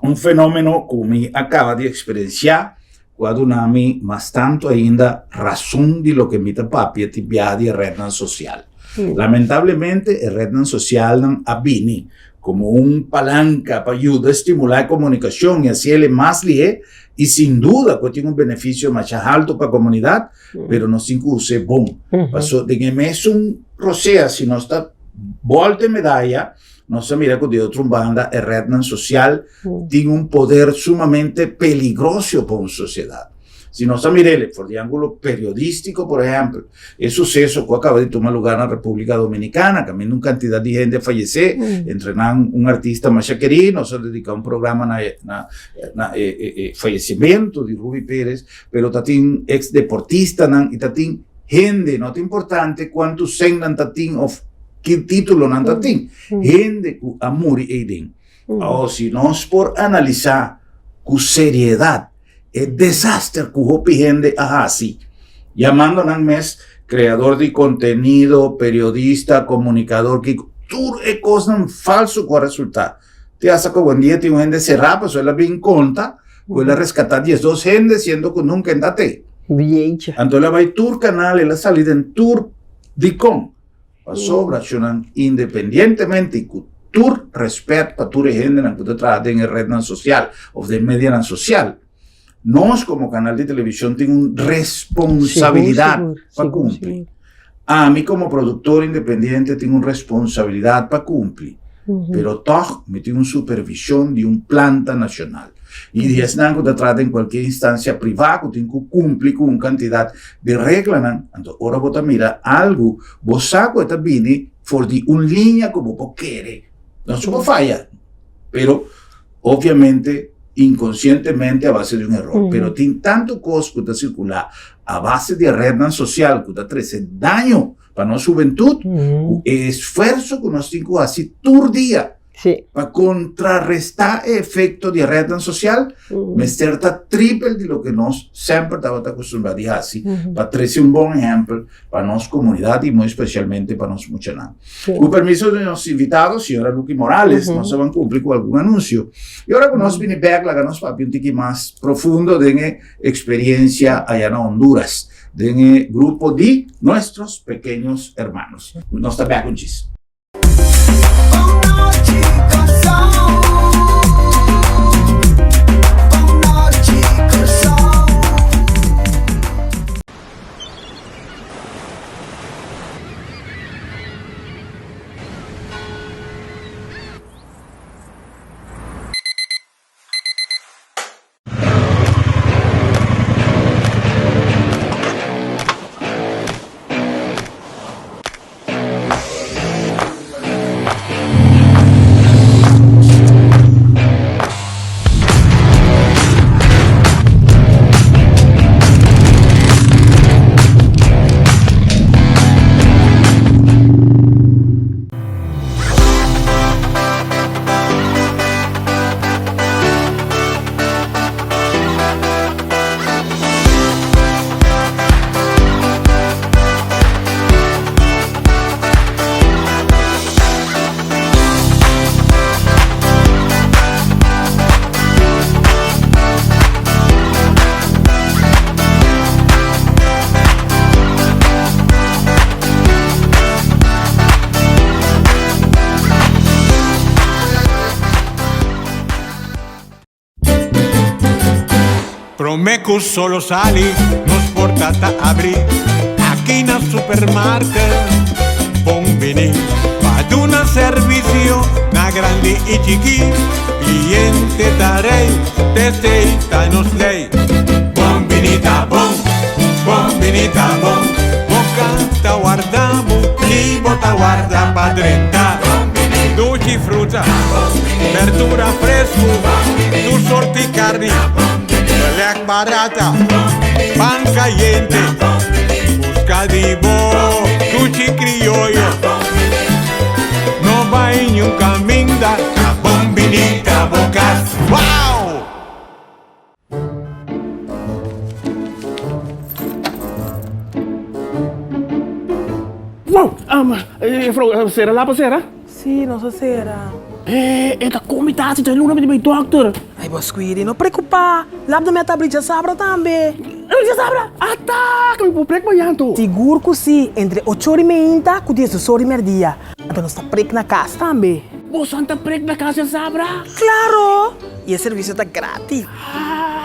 un fenómeno ku mi acaba di experienciar. ku a duna mi mas tantu ainda rason di loke mi ta papia ti biaha di e retnan sosial. Lamentablemente e retnan sosialnan a bini komo un palanka pa yuda stimulá e komunikashon i hasiel e mas lihé i sin duda ku e tin un benefisio masha haltu pa komunidat, pero nos tin ku us'é bon. Paso den e mesun rosea si nos ta bòlta e medaya, Nos ta mira ku di otro banda e retnan sosial tin un poder sumamente peligroso pa un sosiedat. Si nos ta mir'el for di ángulo periodístiko, por ehèmpel, e suseso ku a kaba di tuma lugá na Repúblika Dominikana, kaminda un kantidat di hende a fayesé, entre nan un artista masha kerí, nos a dediká un programa na e na na e fayesimentu di Ruby Pérez, pero ta tin eks deportistanan i ta tin hende, no ta importante kuantu sèn nan ta tin òf Ki título nan ta tin? Hende ku a muri eiden. Awor, si nos por analisá ku seriedat e desaster ku hopi hende a hasi, yamando nan mes kreador di kontenido, periodista, komunikador, kiko, tur e kosnan falsu ku a resultá. Te hasta ku awendia tin un hende será pasobra el a bin konta ku el a reskatá diesdos hende siendo ku nunka e ta te. Anto el a bai tur kanal, el a sali den tur dikon. Pasobra accionnan independientemente y cu tur respet pa tur e hendenan cu ta traha den e rednan social of den medianan social, nos como canal di television tin un responsabilidad pa cumpli. Ami como productor independiente tin un responsabilidad pa cumpli, pero toch mi tin un supervision di un planta nacional. Y di esnan cu ta traha den cualkier instancia priva cu tin cu cumpli cu un cantidad di reglanan, anto ora bo ta mira algu, bo sa cu e ta bini for di un liña cu bo por kere. No su por faya, pero obviamente inconcientemente a base di un error. Pero tin tanto cos cu ta circula a base di e rednan social cu ta trece daño pa nos hubentud, cu e esfuerzo cu nos tin cu haci tur dia Sí. Pa kontrarestá e efekto di e retnan sosial, mester ta tripel di loke nos semper tabata akostumbrá di hasi pa trese un bon ehèmpel pa nos komunidat i muy spesialmente pa nos muchanan. Ku permiso di nos invitado, señora Lucky Morales, nos a ban kumpli ku algun anunsio. I ora ku nos bini bèk laga nos papia un tiki mas profundo den e eksperiensia aya na Honduras, den e grupo di Nuestros Pequeños Hermanos. Nos ta bèk un chis. Prome cu solo sali, nos porta ta abri aki na supermarket. Bon bini pa duna servicio na grandi y chiki. Cliente ta rey, t'esey ta nos ley. Bon bini ta bon, bon bini ta bon. Boca ta warda bo y bo ta warda pa drenta. Duchi fruta, berdura fresco, tur sorti carni, belek barata, pan cayente. Busca di bo duchi crioyo. No bay niun caminda, ta bon bini ta bo cas. Wow! Wow! Juffrouw, sera lapa sera? Sí, nos a sera. E ta kon mi ta hasi? Ta luna mi ta bai dokter. Ai, Ai bo Squiri, no preocupa, Lab de Med ta abri djasabra tambe. Abri djasabra? Ata! Cu mi por prek mañan anto? Sigur cu si, entre ocho ora y meinta cu diesdos ora y merdia. Anto nos ta prek na cas tambe. Boso ta prek na cas djasabra? Claro! Y e servicio ta gratis.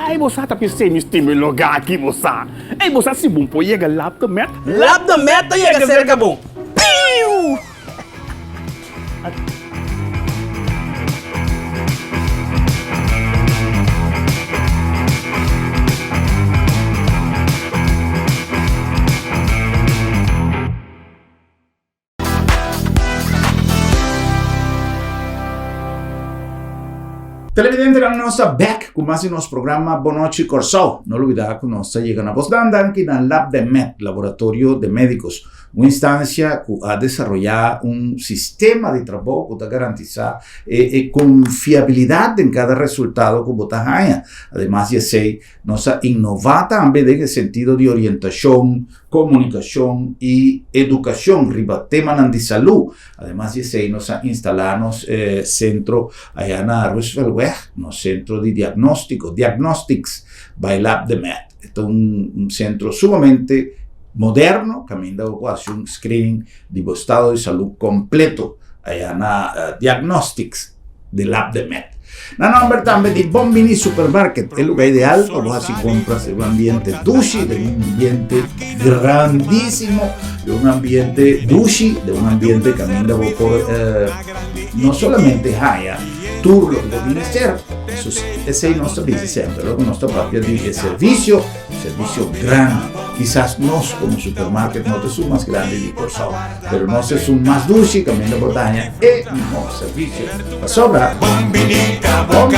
Ai, bo sa ta pis'é mi stima e loga aki, bo sa. Ei, bo sa si bon por yega Lab de Med? Lab de Med ta yega cerca bo. Piu! Televidentenan nos ta bek ku mas di nos programa Bon Nochi Kòrsou. No lubidá ku nos ta yega na bos dan danki na Lab de Med, Laboratorio de Médicos, un instansia ku a desaroyá un sistema di trabou ku ta garantisá e e konfiabilidat den kada resultado ku bo ta haña. Ademas di esei, nos a innová tambe den e sentido di orientashon, komunikashon i edukashon riba temanan di salú. Ademas di esei nos a instalá nos sentro ayá na Rooseveltweg, nos sentro di diagnóstiko, Diagnostics by Lab de Med. E ta un sentro sumamente moderno kaminda bo por hasi un screening di bo estado di salú kompleto ayá na Diagnostics di Lab de Med. Na nomber tambe di Bon Bini Supermarket, e lugar ideal pa bo hasi compras den un ambiente dushi, den un ambiente grandísimo, den un ambiente dushi, den un ambiente caminda bo por eh, no solamente haya tur loke bo tin mester, esei nos ta bisa semper, loke nos ta papia di e servicio, servicio grandi. Kisas nos como supermarket no ta esun mas grandi di Kòrsou, pero nos ta esun mas dushi kaminda bo ta haña e mihó servisio. Pasobra, Bon Bini ta bo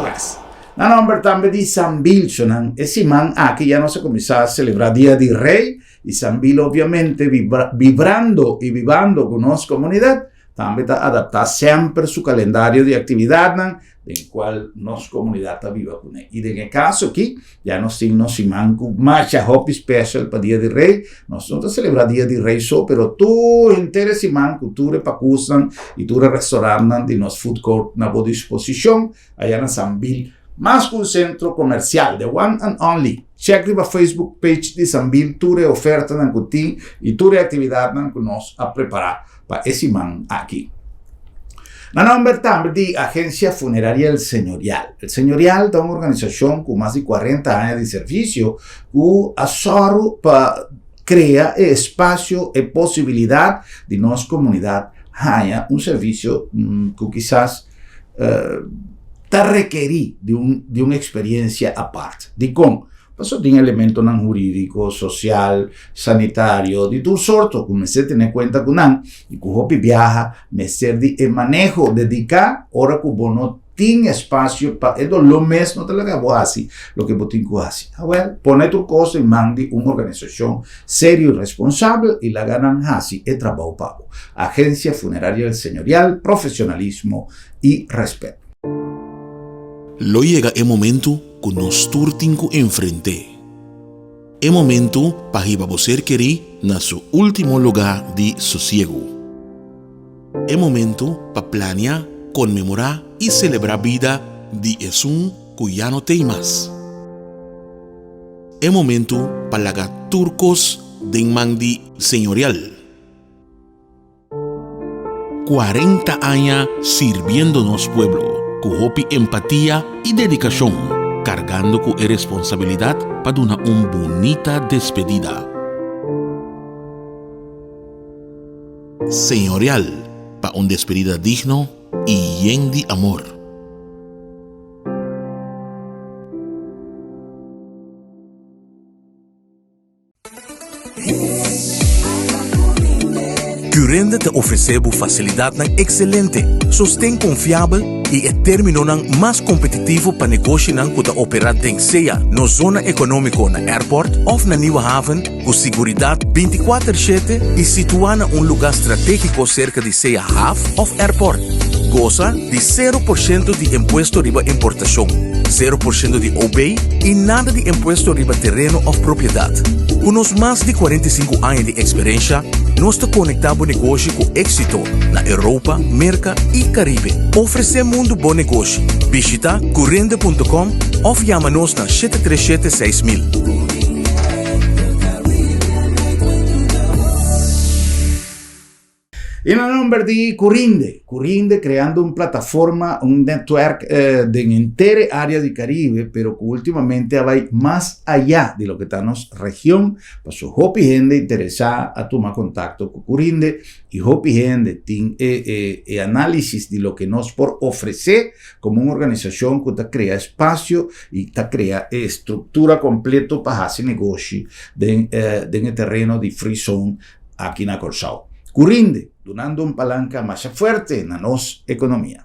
kas. Na nòmber tambe di Sambilchonan, e siman aki ya nos a kuminsá selebrá Dia di Rei i Sambil obviamente vibrando i bibando ku nos komunidat. Tambe ta adaptá semper su kalendario di aktividatnan den kual nos komunidat ta biba kuné. I den e kaso aki, ya nos tin nos siman ku masha hopi special pa Dia di Rei. Nos no ta selebrá Dia di Rei so, pero tur henter e siman ku tur e pakusnan i tur e restorantnan di nos food court na bo disposishon aya na Sambil. Mas ku un sentro komersial, the one and only. Check riba Facebook page di Sambil tur e ofertanan ku tin i tur e aktividatnan ku nos a prepará pa e siman aki. Na nomber tambe di Agencia Funeraria El Señorial. El Señorial ta un organisashon ku mas di kuarenta aña di servisio ku a sòru pa krea e espasio, e posibilidat di nos komunidat haña un servisio ku kisas ta rekerí di un di un eksperensia apart. Dikon? Pasobra tin elementonan hurídiko, sosial, sanitario, di tur sorto ku mester tene kuenta ku nan i ku hopi biaha mester di e maneho dediká ora ku bo no tin espasio pa e doló mes no ta laga bo hasi loke bo tin ku hasi. Awèl, pone tur kos den man di un organisashon serio i responsabel i laga nan hasi e trabou pa bo. Agencia Funeraria El Señorial, profesionalismo i rèspèt. Lo yega e momentu ku nos tur tin ku enfrent'é. E momentu pa hiba bo ser kerí na su último lugá di sosiegu. E momentu pa plania, konmemorá i selebrá bida di esun ku ya no t'ei mas. E momentu pa laga tur kos den man di Señorial. 40 aña sirbiendo nos pueblo ku hopi empatia i dedikashon, kargando ku e responsabilidat pa duna un bunita despedida. Señorial pa un despedida digno i yen di amor. Curinde ta ofresé bo fasilidatnan ekselente, sosten konfiabel i e términonan mas kompetitivo pa negoshinan ku ta operá den sea nos zona ekonómiko na Airport òf na Nieuwe Haven ku siguridat bintikuater shete i situá na un lugá stratégiko serka di sea haf òf airport. Gosa di sero por shento di impuesto riba importashon, sero por shento di OB i nada di impuesto riba tereno òf propiedat. Ku nos mas di 45 aña di eksperensha, Nos ta konektá bo negoshi ku éksito na Europa, Merka i Karibe. Ofresé mundu bo negoshi. Bishitá curinde punto com òf yama nos na 737 6000. I na nomber di Curinde, Curinde creando un plataforma, un netwerk den henter e area di Caribe, pero cu ultimamente a bay mas aya di loke ta nos region, paso hopi hende interesa a tuma contacto cu Curinde y hopi hende tin e e e analisis di loke nos por ofrece como un organisacion cu ta crea espacio y ta crea e structura completo pa haci negoshi den den e tereno di Free Zone aki na Kòrsou. Ku rinde, dunando un palanka masha fuerte na nos ekonomia.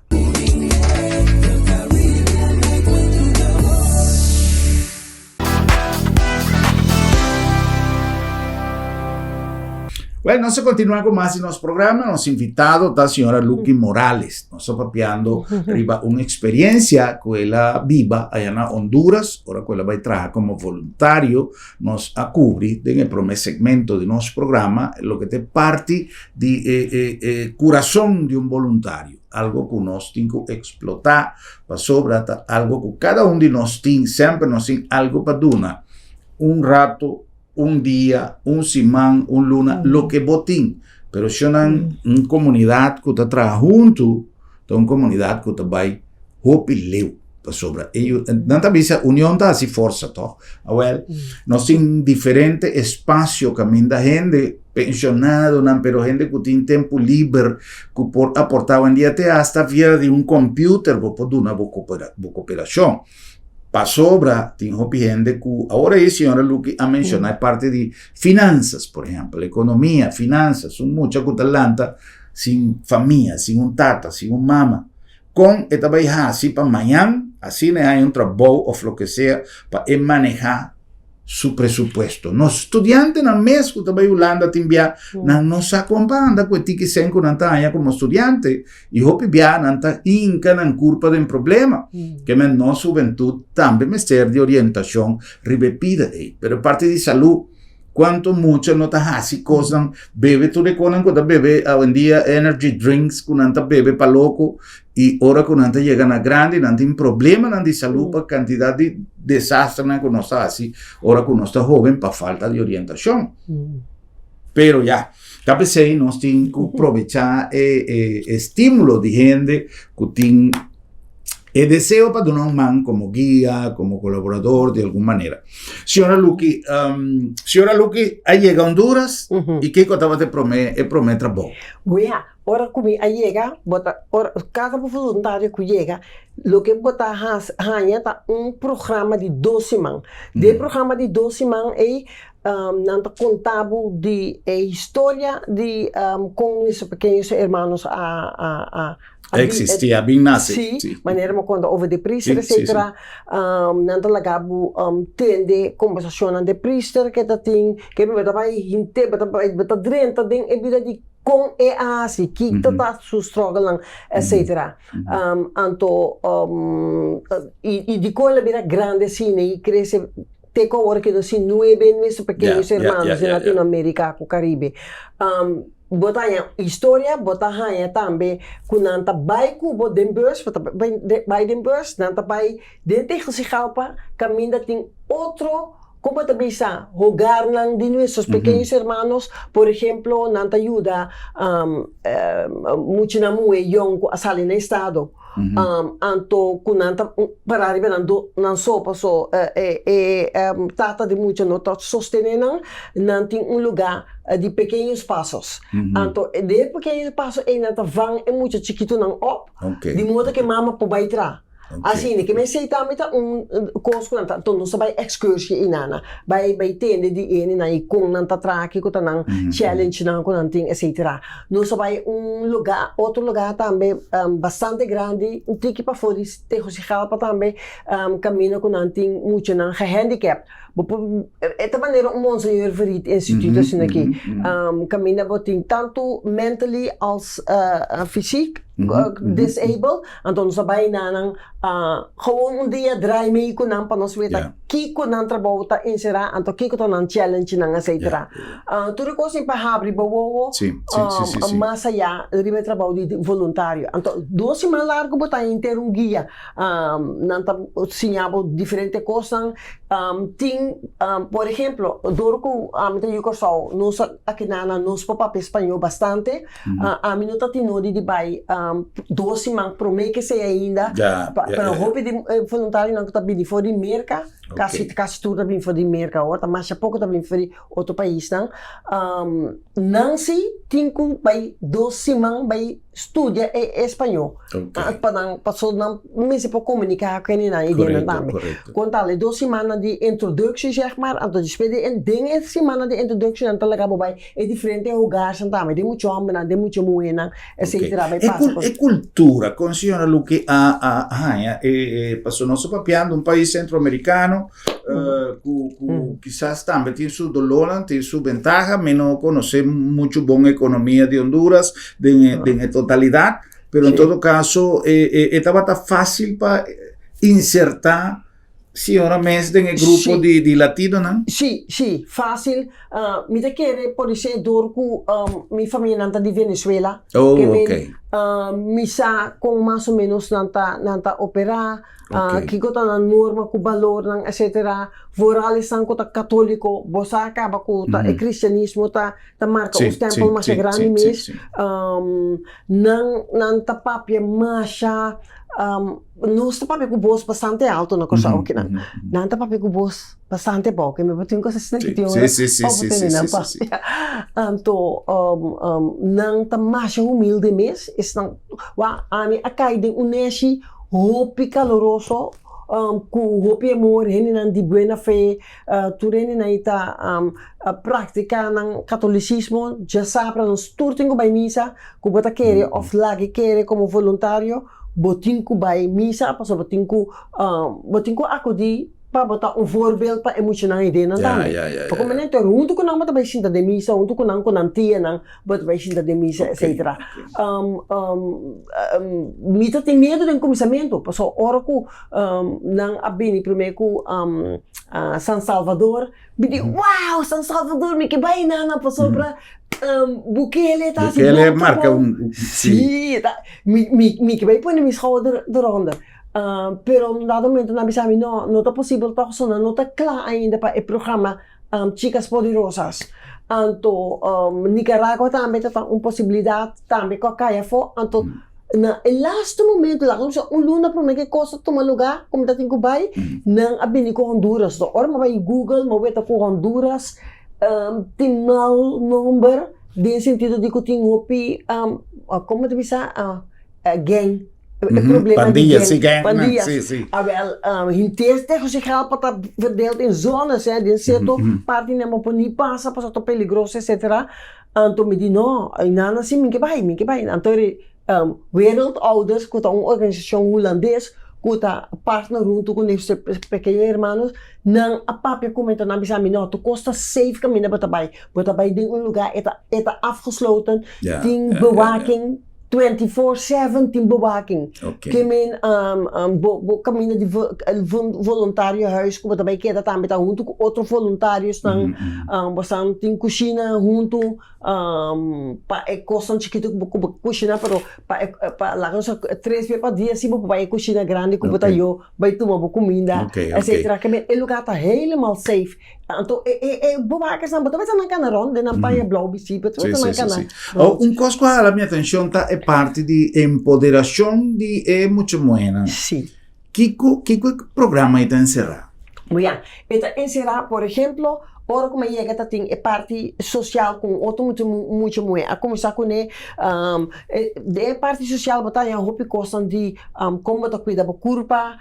Bueno, nos a continua cu mas di nos programa. Nos invitado ta señora Lucky Morales. Nos ta papiando riba un experiencia cu el a biba allá na Honduras, ora cu el a bay traha como voluntario Nos a cubri den e prome segmento di nos programa loke ta e parti di e e e curason di un boluntario, algo cu nos tin cu explota pasobra ta algo cu cada un di nos tin, semper nos tin algo pa duna, un rato, un dia, un siman, un luna, loke bo tin, pero shownan un comunidad cu ta traha hunto ta un comunidad cu ta bay hopi leu. Pasobra e nan ta bisa union ta hasi forsa tòg. Awèl, nos tin diferente espasio kaminda hende pensionadonan, pero hende ku tin tempu liber ku por aportá awendia te asta via di un kòmpiuter bo por duna bo bo koperashon. Pasobra tin hopi hende ku awor ei señora Lucky a menshoná e parti di finansas, por ehèmpel, ekonomia, finansas, un mucha ku ta lanta sin famia, sin un tata, sin un mama. Kon e ta bai hasi pa mañan, asina e haña un trabou òf loke sea, pa e manehá su presupuesto. Nos studiantenan mes ku ta bai Hulanda tin bia, nan no sa kon pa anda ku e tiki sèn ku nan ta haña komo studiante i hopi bia nan ta hinka nan kurpa den problema. Ke men nos hubentut tambe mester di orientashon riba e pida ei. Pero e parti di salú. Cuanto mucha no ta haci cosnan, bebe tur e conan cu ta bebe awendia energy drinks cu nan ta bebe pa loco y ora cu nan ta yega na grandi nan tin problemanan di salud pa cantidad di desastrenan cu nos ta haci ora cu nos ta hoben pa falta di orientacion. Pero ya, ta pesey nos tin cu probecha e e estimulo di hende cu tin E deseo pa duna un man como guia, como colaborador di algun manera. Señora Lucky, um, señora Lucky a yega Honduras uh -huh. y kiko tabata e prome, e prome trabou? Wea, ora ku mi a yega, bo ta, ora, kada voluntario ku yega, loke bo ta has, haña ta un programa di dos siman. De programa di dos siman ei, um, nan ta konta bo di e historia di um, kon nuestro pequeños hermanos a, a, a, A existi, a bin nace. Sí, sí. Manera mi conta over de priester, etcétera. Sí, sí. Um, nan ta laga bo um, tende conversacionnan de priester ke ta tin, ke bo ta bai hinte, bo ta bai, bo ta drenta den e bida di kon e a hasi, ki ta ta su strugglenan, etcétera. Um, anto, um, i, i di kon el a bira grande asina i crece te ku awor ke nos tin nuebe nuestro pequeños hermanos den Latinoamerica ku Caribe. Um, Bo ta haña historia, bo ta haña tambe ku nan ta bai ku bo den bus, bo ta bai den bus, nan ta bai den Tegucigalpa kaminda tin otro, kon bo ta bisa, hogarnan di nuestros pequeños hermanos, por ejemplo nan ta yuda muchanan muhé yòn ku a sali na estado. Anto ku nan ta pará riba nan do nan so paso e e tata di mucha no ta sostené nan, nan tin un lugá di pequeños pasos. Anto den e pequeños pasos ei nan ta van e mucha chikitunan op di modo ku e mama por bai tra. Asina ke mester tambe ta un kos ku nan ta anto nos ta bai excursie einana bai bai tende di ene i kon nan ta traha kiko ta nan challengenan ku nan tin etcetera. Nos a bai un lugá, otro lugá tambe bastante grandi, un tiki pafó di Tegucigalpa tambe, kaminda ku nan tin muchanan gehandicap. Bo por, e ta manera un Monseñor Verriet Instituut asina aki, kaminda bo tin tantu mentally als fysiek. disabled, anto nos a bai na nan gewoon un dia draai mee ku nan pa nos weta kiko nan trabou ta enserá, anto kiko ta nan challengenan etcetera. Tur e kos ei pa habri bo wowo mas ayá riba e trabou di voluntario. Anto dos siman largu bo ta henter un guia, nan ta siña bo diferente kosnan. Tin, por ehemplo, dor ku ami ta yu Kòrsou, nos akinan nos por papia spañó bastante. Ami no ta tin nodi di bai dos siman promé ke esei ainda. Pero hopi di e voluntarionan ku ta bini for di Merka, kasi kasi tur ta bini for di Merka awor, ta masha poko ta bini for di otro paisnan. Nan si tin ku bai dos siman bai studia e español pa nan pasobra nan mester por komuniká ku hendenan i den nan tambe. Kon tal e dos simannan di introdukshon zeg maar, anto despues di den e simannan di introdukshon nan ta laga bo bai E diferente hogarsnan tambe, den mucha hombernan, den mucha muhernan, etcetera, bay pasa por. E cultura, con señora Luque a a haña e pasobra nos ta papiando un pais centroamericano cu cu kisas tambe tin su dolornan, tin su bentaha, mi no conoce mucho bon economia di Honduras den den e totalidad, pero en todo caso e e tabata facil pa inserta Sí, ora mes den e grupo Sí. di, di latinonan. Sí, sí, fácil. Ah, mi ta kere por esei dor ku um, mi famianan ta di Venezuela. Oh, Ke men, ok. ah, mi sa kon mas o menos nan ta, nan ta operá, ah, Ok. kiko ta nan norma ku balornan, etcetera. Vooral esnan ku ta katóliko, bo sa kaba ku ta e kristianismo ta, ta marka Sí, un stèmpel sí, masha sí, grandi sí, sí, mes. sí. Um, nan, nan ta papia masha, um, Nos ta papia ku bos bastante alto na Kòrsou kinan. Nan ta papia ku bos bastante abou. Ke mi por tin kos asina ki tin ora òf bo tende nan papia. Anto nan ta masha humilde mes. Esnan wak ami a kai den un neshi hopi kaloroso ku hopi amor, hendenan di buena fe, tur hendenan ei ta praktiká nan katolisismo. Djasabra nos tur tin ku bai misa ku bo ta kere òf lag'e kere komo voluntario. Bo tin ku bai misa pasobra bo tin ku bo tin ku akudí pa bo ta un voorbeeld pa e muchanan ei den nan tambe. Pasobra manera tur huntu ku nan bo ta bai sinta den misa, huntu ku nan ku nan tianan bo ta bai sinta den misa etcetera. Mi ta tin miedu den kuminsamentu pasobra ora ku nan a bini promé ku San Salvador Mi di, wow, San Salvador, mi ke bai nana pasobra Bukele ta hasi Bukele bon marka trabou. un, sí. Sí, ta, mi, mi, mi ke bai pone mi schouder eronder. Pero un dado momento nan a bisa mi, no, no ta posibel tòg, so nan no ta kla ainda pa e programa Chicas Poderosas. Anto Nicaragua tambe ta ta un posibilidat tambe ku a kai afó. Anto Na e lastu momento, laga nos bisa un luna prome ku e kos a tuma lugá, ku mi ta tin ku bai, nan a bini ku Honduras. So ora mi a bai Google, mi a weta ku Honduras tin mal nomber den sentido di ku tin hopi, komo ta bisa, gang, e problema di Pandillas, gang, si gangnan, pandillas. si, si. Awel, henter Tegucigalpa ta verdeeld in zones, den sierto parti nan bo por ni pasa pasobra ta peligroso, etcetera. Anto mi di no, einan si mi ke bai, mi ke bai. Anto ri Wereldouders ku ta un organisashon hulandes ku ta partner huntu ku Nuestro Pequeño Hermanos, nan a papia ku mi, anto nan a bisa mi no, tur kos ta safe kaminda bo ta bai. Bo ta bai den un lugar e ta e ta afgesloten, tin bewaking 24/7 tin bewaking. Ke men bo bo kaminda di voluntariohuis ku bo ta bai keda tambe ta huntu ku otro voluntariosnan. Bo san tin kushina huntu pa e kosnan chikitu ku bo ku bo kushina pero pa e pa laga nos tres bes pa dia si bo por bai e kushina grandi ku bo ta yo bai tuma bo kuminda etcetera. Ke men e lugar ta helemaal safe. Anto e e e bewakersnan bo ta weta nan kana rond den nan paña blou bisti bo ta weta nan kana rond. Un kos ku a hala mi atenshon ta e parti di empoderashon di e mucha muhénan. Si. Kiko kiko e programa ei ta enserá? Ya, e ta enserá por ehemplo ora ku mi a yega ta tin e parti sosial ku un otro mucha mucha muhé a kuminsá kuné den e parti sosial bo ta haña hopi kosnan di kon bo ta kuida bo kurpa,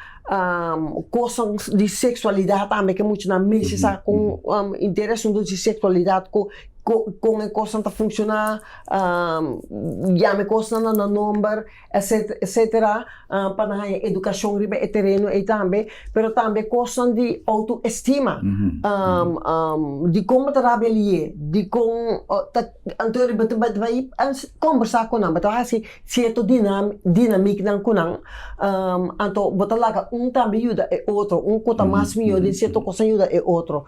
Kosnan di seksualidat tambe ke muchanan mester sa kon henter asuntu di seksualidat ku Kon e kosnan ta funshoná, yama e kosnan na nan nomber, etsetera, pa nan haña edukashon riba e tereno ei tambe. Pero tambe kosnan di outoestima, dikon bo ta rabia lié, dikon ta, anto bo ta bai kombersá ku nan, bo ta hasi sierto dinamiknan ku nan, anto bo ta laga un tambe yuda e otro, un ku ta mas mihó den sierto kosnan yuda e otro.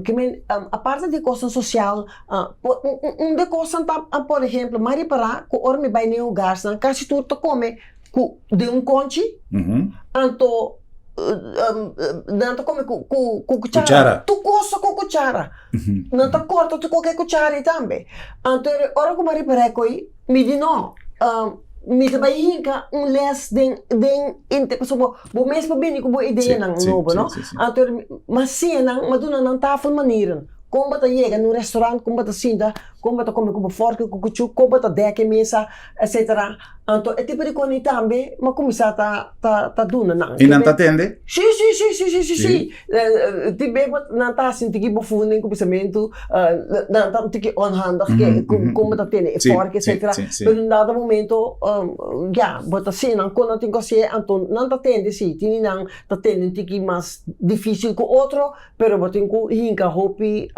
Ke men, aparte di kosnan sosial, un di e kosnan ta, por ehemplo, mi a ripará ku ora mi bai na e hogarsnan kasi tur ta kome ku den un konchi, anto nan ta kome ku kuchara, tur kos ta ku kuchara, nan ta kòrta tur kos ku e kuchara ei tambe. Anto ora ku mi a ripará e koi, Mi di no, mi ta bai hinka un les den den inter pasobra bo bo mes por bini ku bo ideanan nobo no. Anto mi a siña nan, mi a duna nan tafelmanieren, kon bo ta yega na un restaurant, kon bo ta sinta, kon bo ta kome ku bo fòrk i ku kuchú, kon bo ta dèk e mesa, etsetera. Anto e tipo di kos tambe mi a kuminsá ta ta ta duna nan. I nan ta tende? Si si si si si si si. Tin bes nan ta hasi un tiki bofun den kuminsamentu, nan ta un tiki onhandig ke kon bo ta tene e fòrk etsetera, pero un dado momento ya bo ta siña nan kon nan tin ku hasié, anto nan ta tende si, tin di nan ta tende un tiki mas difisil ku otro, pero bo tin ku hinka hopi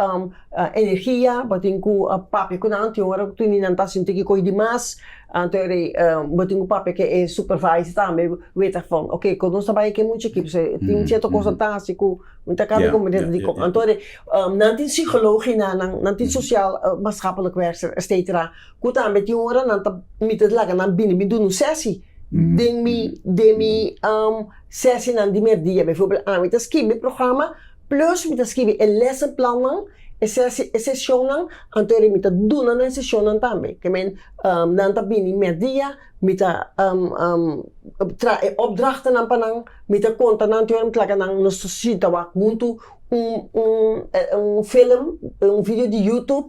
energia, bo tin ku papia ku nan, tin ora tin di nan ta hasi un tiki kos dimas, anto bo tin ku papia ku e supervisor tambe weta van oke kon nos ta bai ke mucha aki pasobra tin sierto kos nan ta hasi ku mi ta kaba di komprende dikon anto nan tin psikologinan nan tin sosiaal maatschappelijk werker etcetera ku tambe tin ora nan ta mi ta laga nan bini mi duna un sesi den mi den mi sesinan di merdia bijvoorbeeld ami ta skibi programa plus mi ta skibi e lessenplannan e sesi e sesionnan anto mi ta duna nan e sesionnan tambe ke men nan ta bini merdia Mi ta traha e opdrachtennan pa nan, mi ta konta nan te ora mi ta laga nan nos ta sinta wak huntu un un un film, un video di YouTube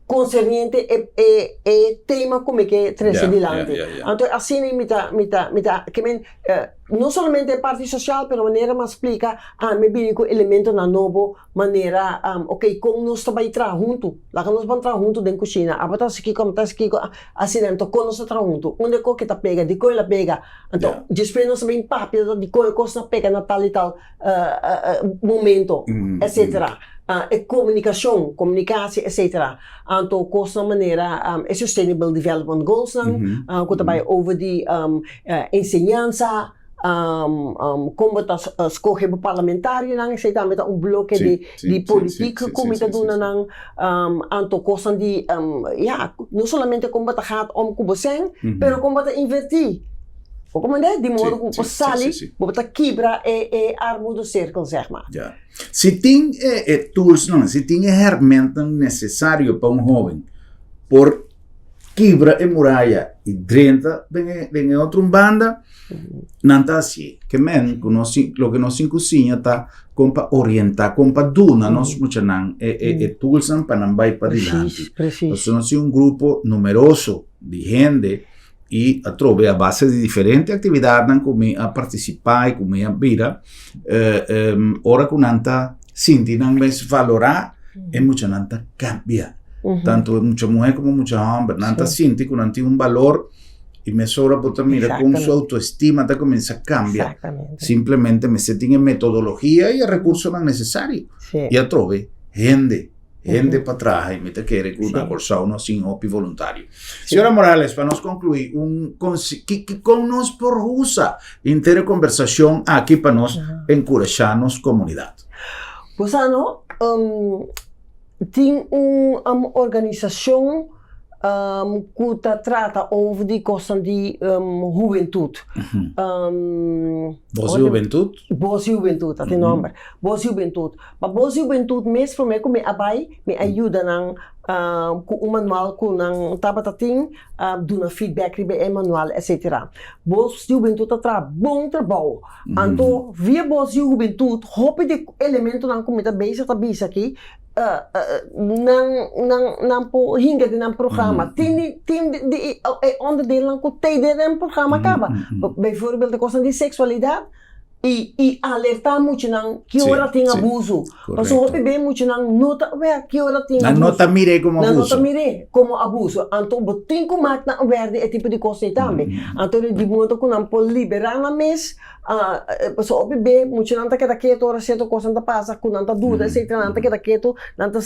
konserniente e e e tema ku mi ke trese dilanti. Anto asina mi ta mi ta mi ta ke men no solamente e parti sosial pero manera mi a splika ami a bini ku elementonan nobo Manera, ok, kon nos ta bai traha huntu? Laga nos ban traha huntu den kushina. Abo ta hasi kiko, ami ta hasi kiko. Asina, anto kon nos ta traha huntu? Unda e koki ta pega? Dikon el a pega? Anto, despues nos ta bin papia dikon e kosnan a pega na tal i tal momento, etcetera. E komunikashon, komunikasi, etcetera. Anto kosnan manera e Sustainable Development Goalsnan ku ta bai over di enseñansa, Kon bo ta skohe bo parlamentarionan, esei tambe ta un bloke di di politiek ku mi ta duna nan. Anto kosnan di ya, no solamente kon bo ta gaat om ku bo sèn, pero kon bo ta invertí. Bo komprendé? Di modo ku bo por sali, bo ta kibra e e armoedecirkel zeg maar. Ya. Si tin e e toolsnan, si tin e hèrmèntnan nesesario pa un hóben por kibra e muraya i drenta den e den e otro banda, nan ta hasié. Ke men ku nos tin loke nos tin ku siña ta kon pa orientá, kon pa duna nos muchanan e e e toolsnan pa nan bai padilanti. Pasobra nos tin un grupo numeroso di hende i atrobe a base di diferente aktividatnan ku mi a partisipá i ku mi a bira, ora ku nan ta sinti nan mes valorá, e muchanan ta kambia. Tantu e mucha muhé komo mucha hòmber, nan ta sinti ku nan tin un balor i mesora bo ta mira kon su outoestima ta kuminsá kambia. Simplemente mester tin e metodologia i e rekursonan nesesario. I atrobe hende, hende pa traha i mi ta kere ku na Kòrsou nos tin hopi voluntario. Señora Morales, pa nos konkluí, un konse, ki, kon nos por usa henter e kombersashon aki pa nos enkurashá nos komunidat? Bo sa no, tin un organisashon ku ta trata over di kosnan di hubentut. Bos di Hubentut? Bos di Hubentut, ta e nòmber. Bos di Hubentut. Pa Bos di Hubentut mes promé ku mi a bai, mi a yuda nan ku un manual ku nan tabata tin, duna feedback riba e manual etcetera. Bos di Hubentut a traha bon trabou. Anto via Bos di Hubentut hopi di elementonan ku mi ta bezig ta bisa aki nan nan nan por hinka den nan programa. Tin di tin di e onderdeelnan ku tei den nan programa kaba. Bijvoorbeeld e kosnan di seksualidat. I i alertá muchanan ki ora tin abuso. Pasobra hopi be muchanan no ta aware ki ora tin abuso. Nan no ta mir'é komo abuso. Nan no ta mir'é komo abuso. Anto bo tin ku mak nan aware di e tipo di kos ei tambe. Anto di modo ku nan por liberá nan mes, pasobra hopi be muchanan ta keda ketu ora sierto kosnan ta pasa ku nan ta duda etcetera, nan ta keda ketu, nan ta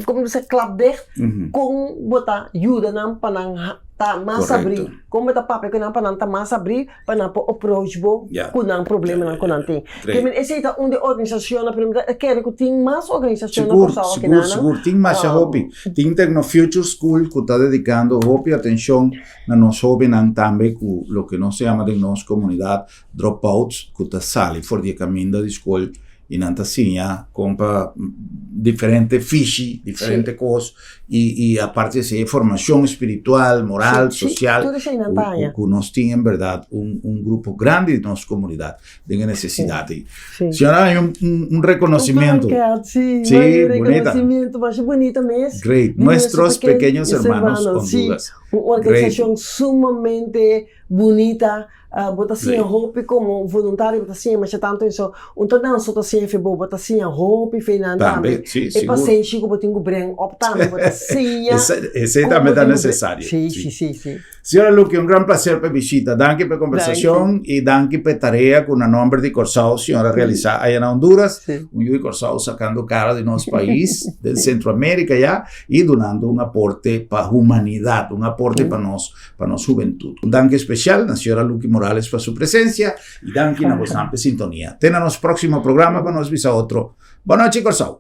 komo bisa klap dicht. Kon bo ta yuda nan pa nan ta mas abrí? Kon bo ta papia ku nan pa nan ta mas abrí? Pa nan por approach bo ku nan problemanan ku nan tin. Ke men esei ta un di e organisashonnan, pero mi ta kere ku tin mas organisashon na Kòrsou aki Sigur, sigur, sigur. Tin masha hopi. Tin Tecno Future School ku ta dedikando hopi atenshon na nos hóbennan tambe ku loke nos ta yama den nos komunidat dropouts ku ta sali for di e kaminda di skol i nan ta siña kon pa diferente fishi, diferente kos i i aparte esei e formashon spiritual, moral, sosial ku nos tin en bèrdat un un grupo grandi di nos komunidat den e nesesidat ei. Señora hay un un rekonosimentu. Sí, bunita. Bunita mes. Great. Nuestros pequeños hermanos Honduras. Un organisashon sumamente bunita. Bo ta siña hopi komo voluntario, bo ta siña masha tantu eso. Un ta dansa ta siña fe bo, bo ta siña hopi fe nan tambe. E pasenshi ku bo tin ku bren op tambe, bo ta siña. Esei tambe ta nesesario. Si, si, si, si. Señora Lucky, un gran placer pa e bishita. Danki pa e kombersashon i danki pa e tarea ku na nomber di Kòrsou señora a realisá aya na Honduras. Un yu di Kòrsou sakando kara di nos pais den Sentroamerika ya i dunando un aporte pa humanidat, un aporte pa nos pa nos hubentud. Un danki especial na señora Lucky Morales pa su presencia y danki na bosnan p'e sintonia. Te na nos proximo programa pa nos bisa otro. Bon nochi Corsou!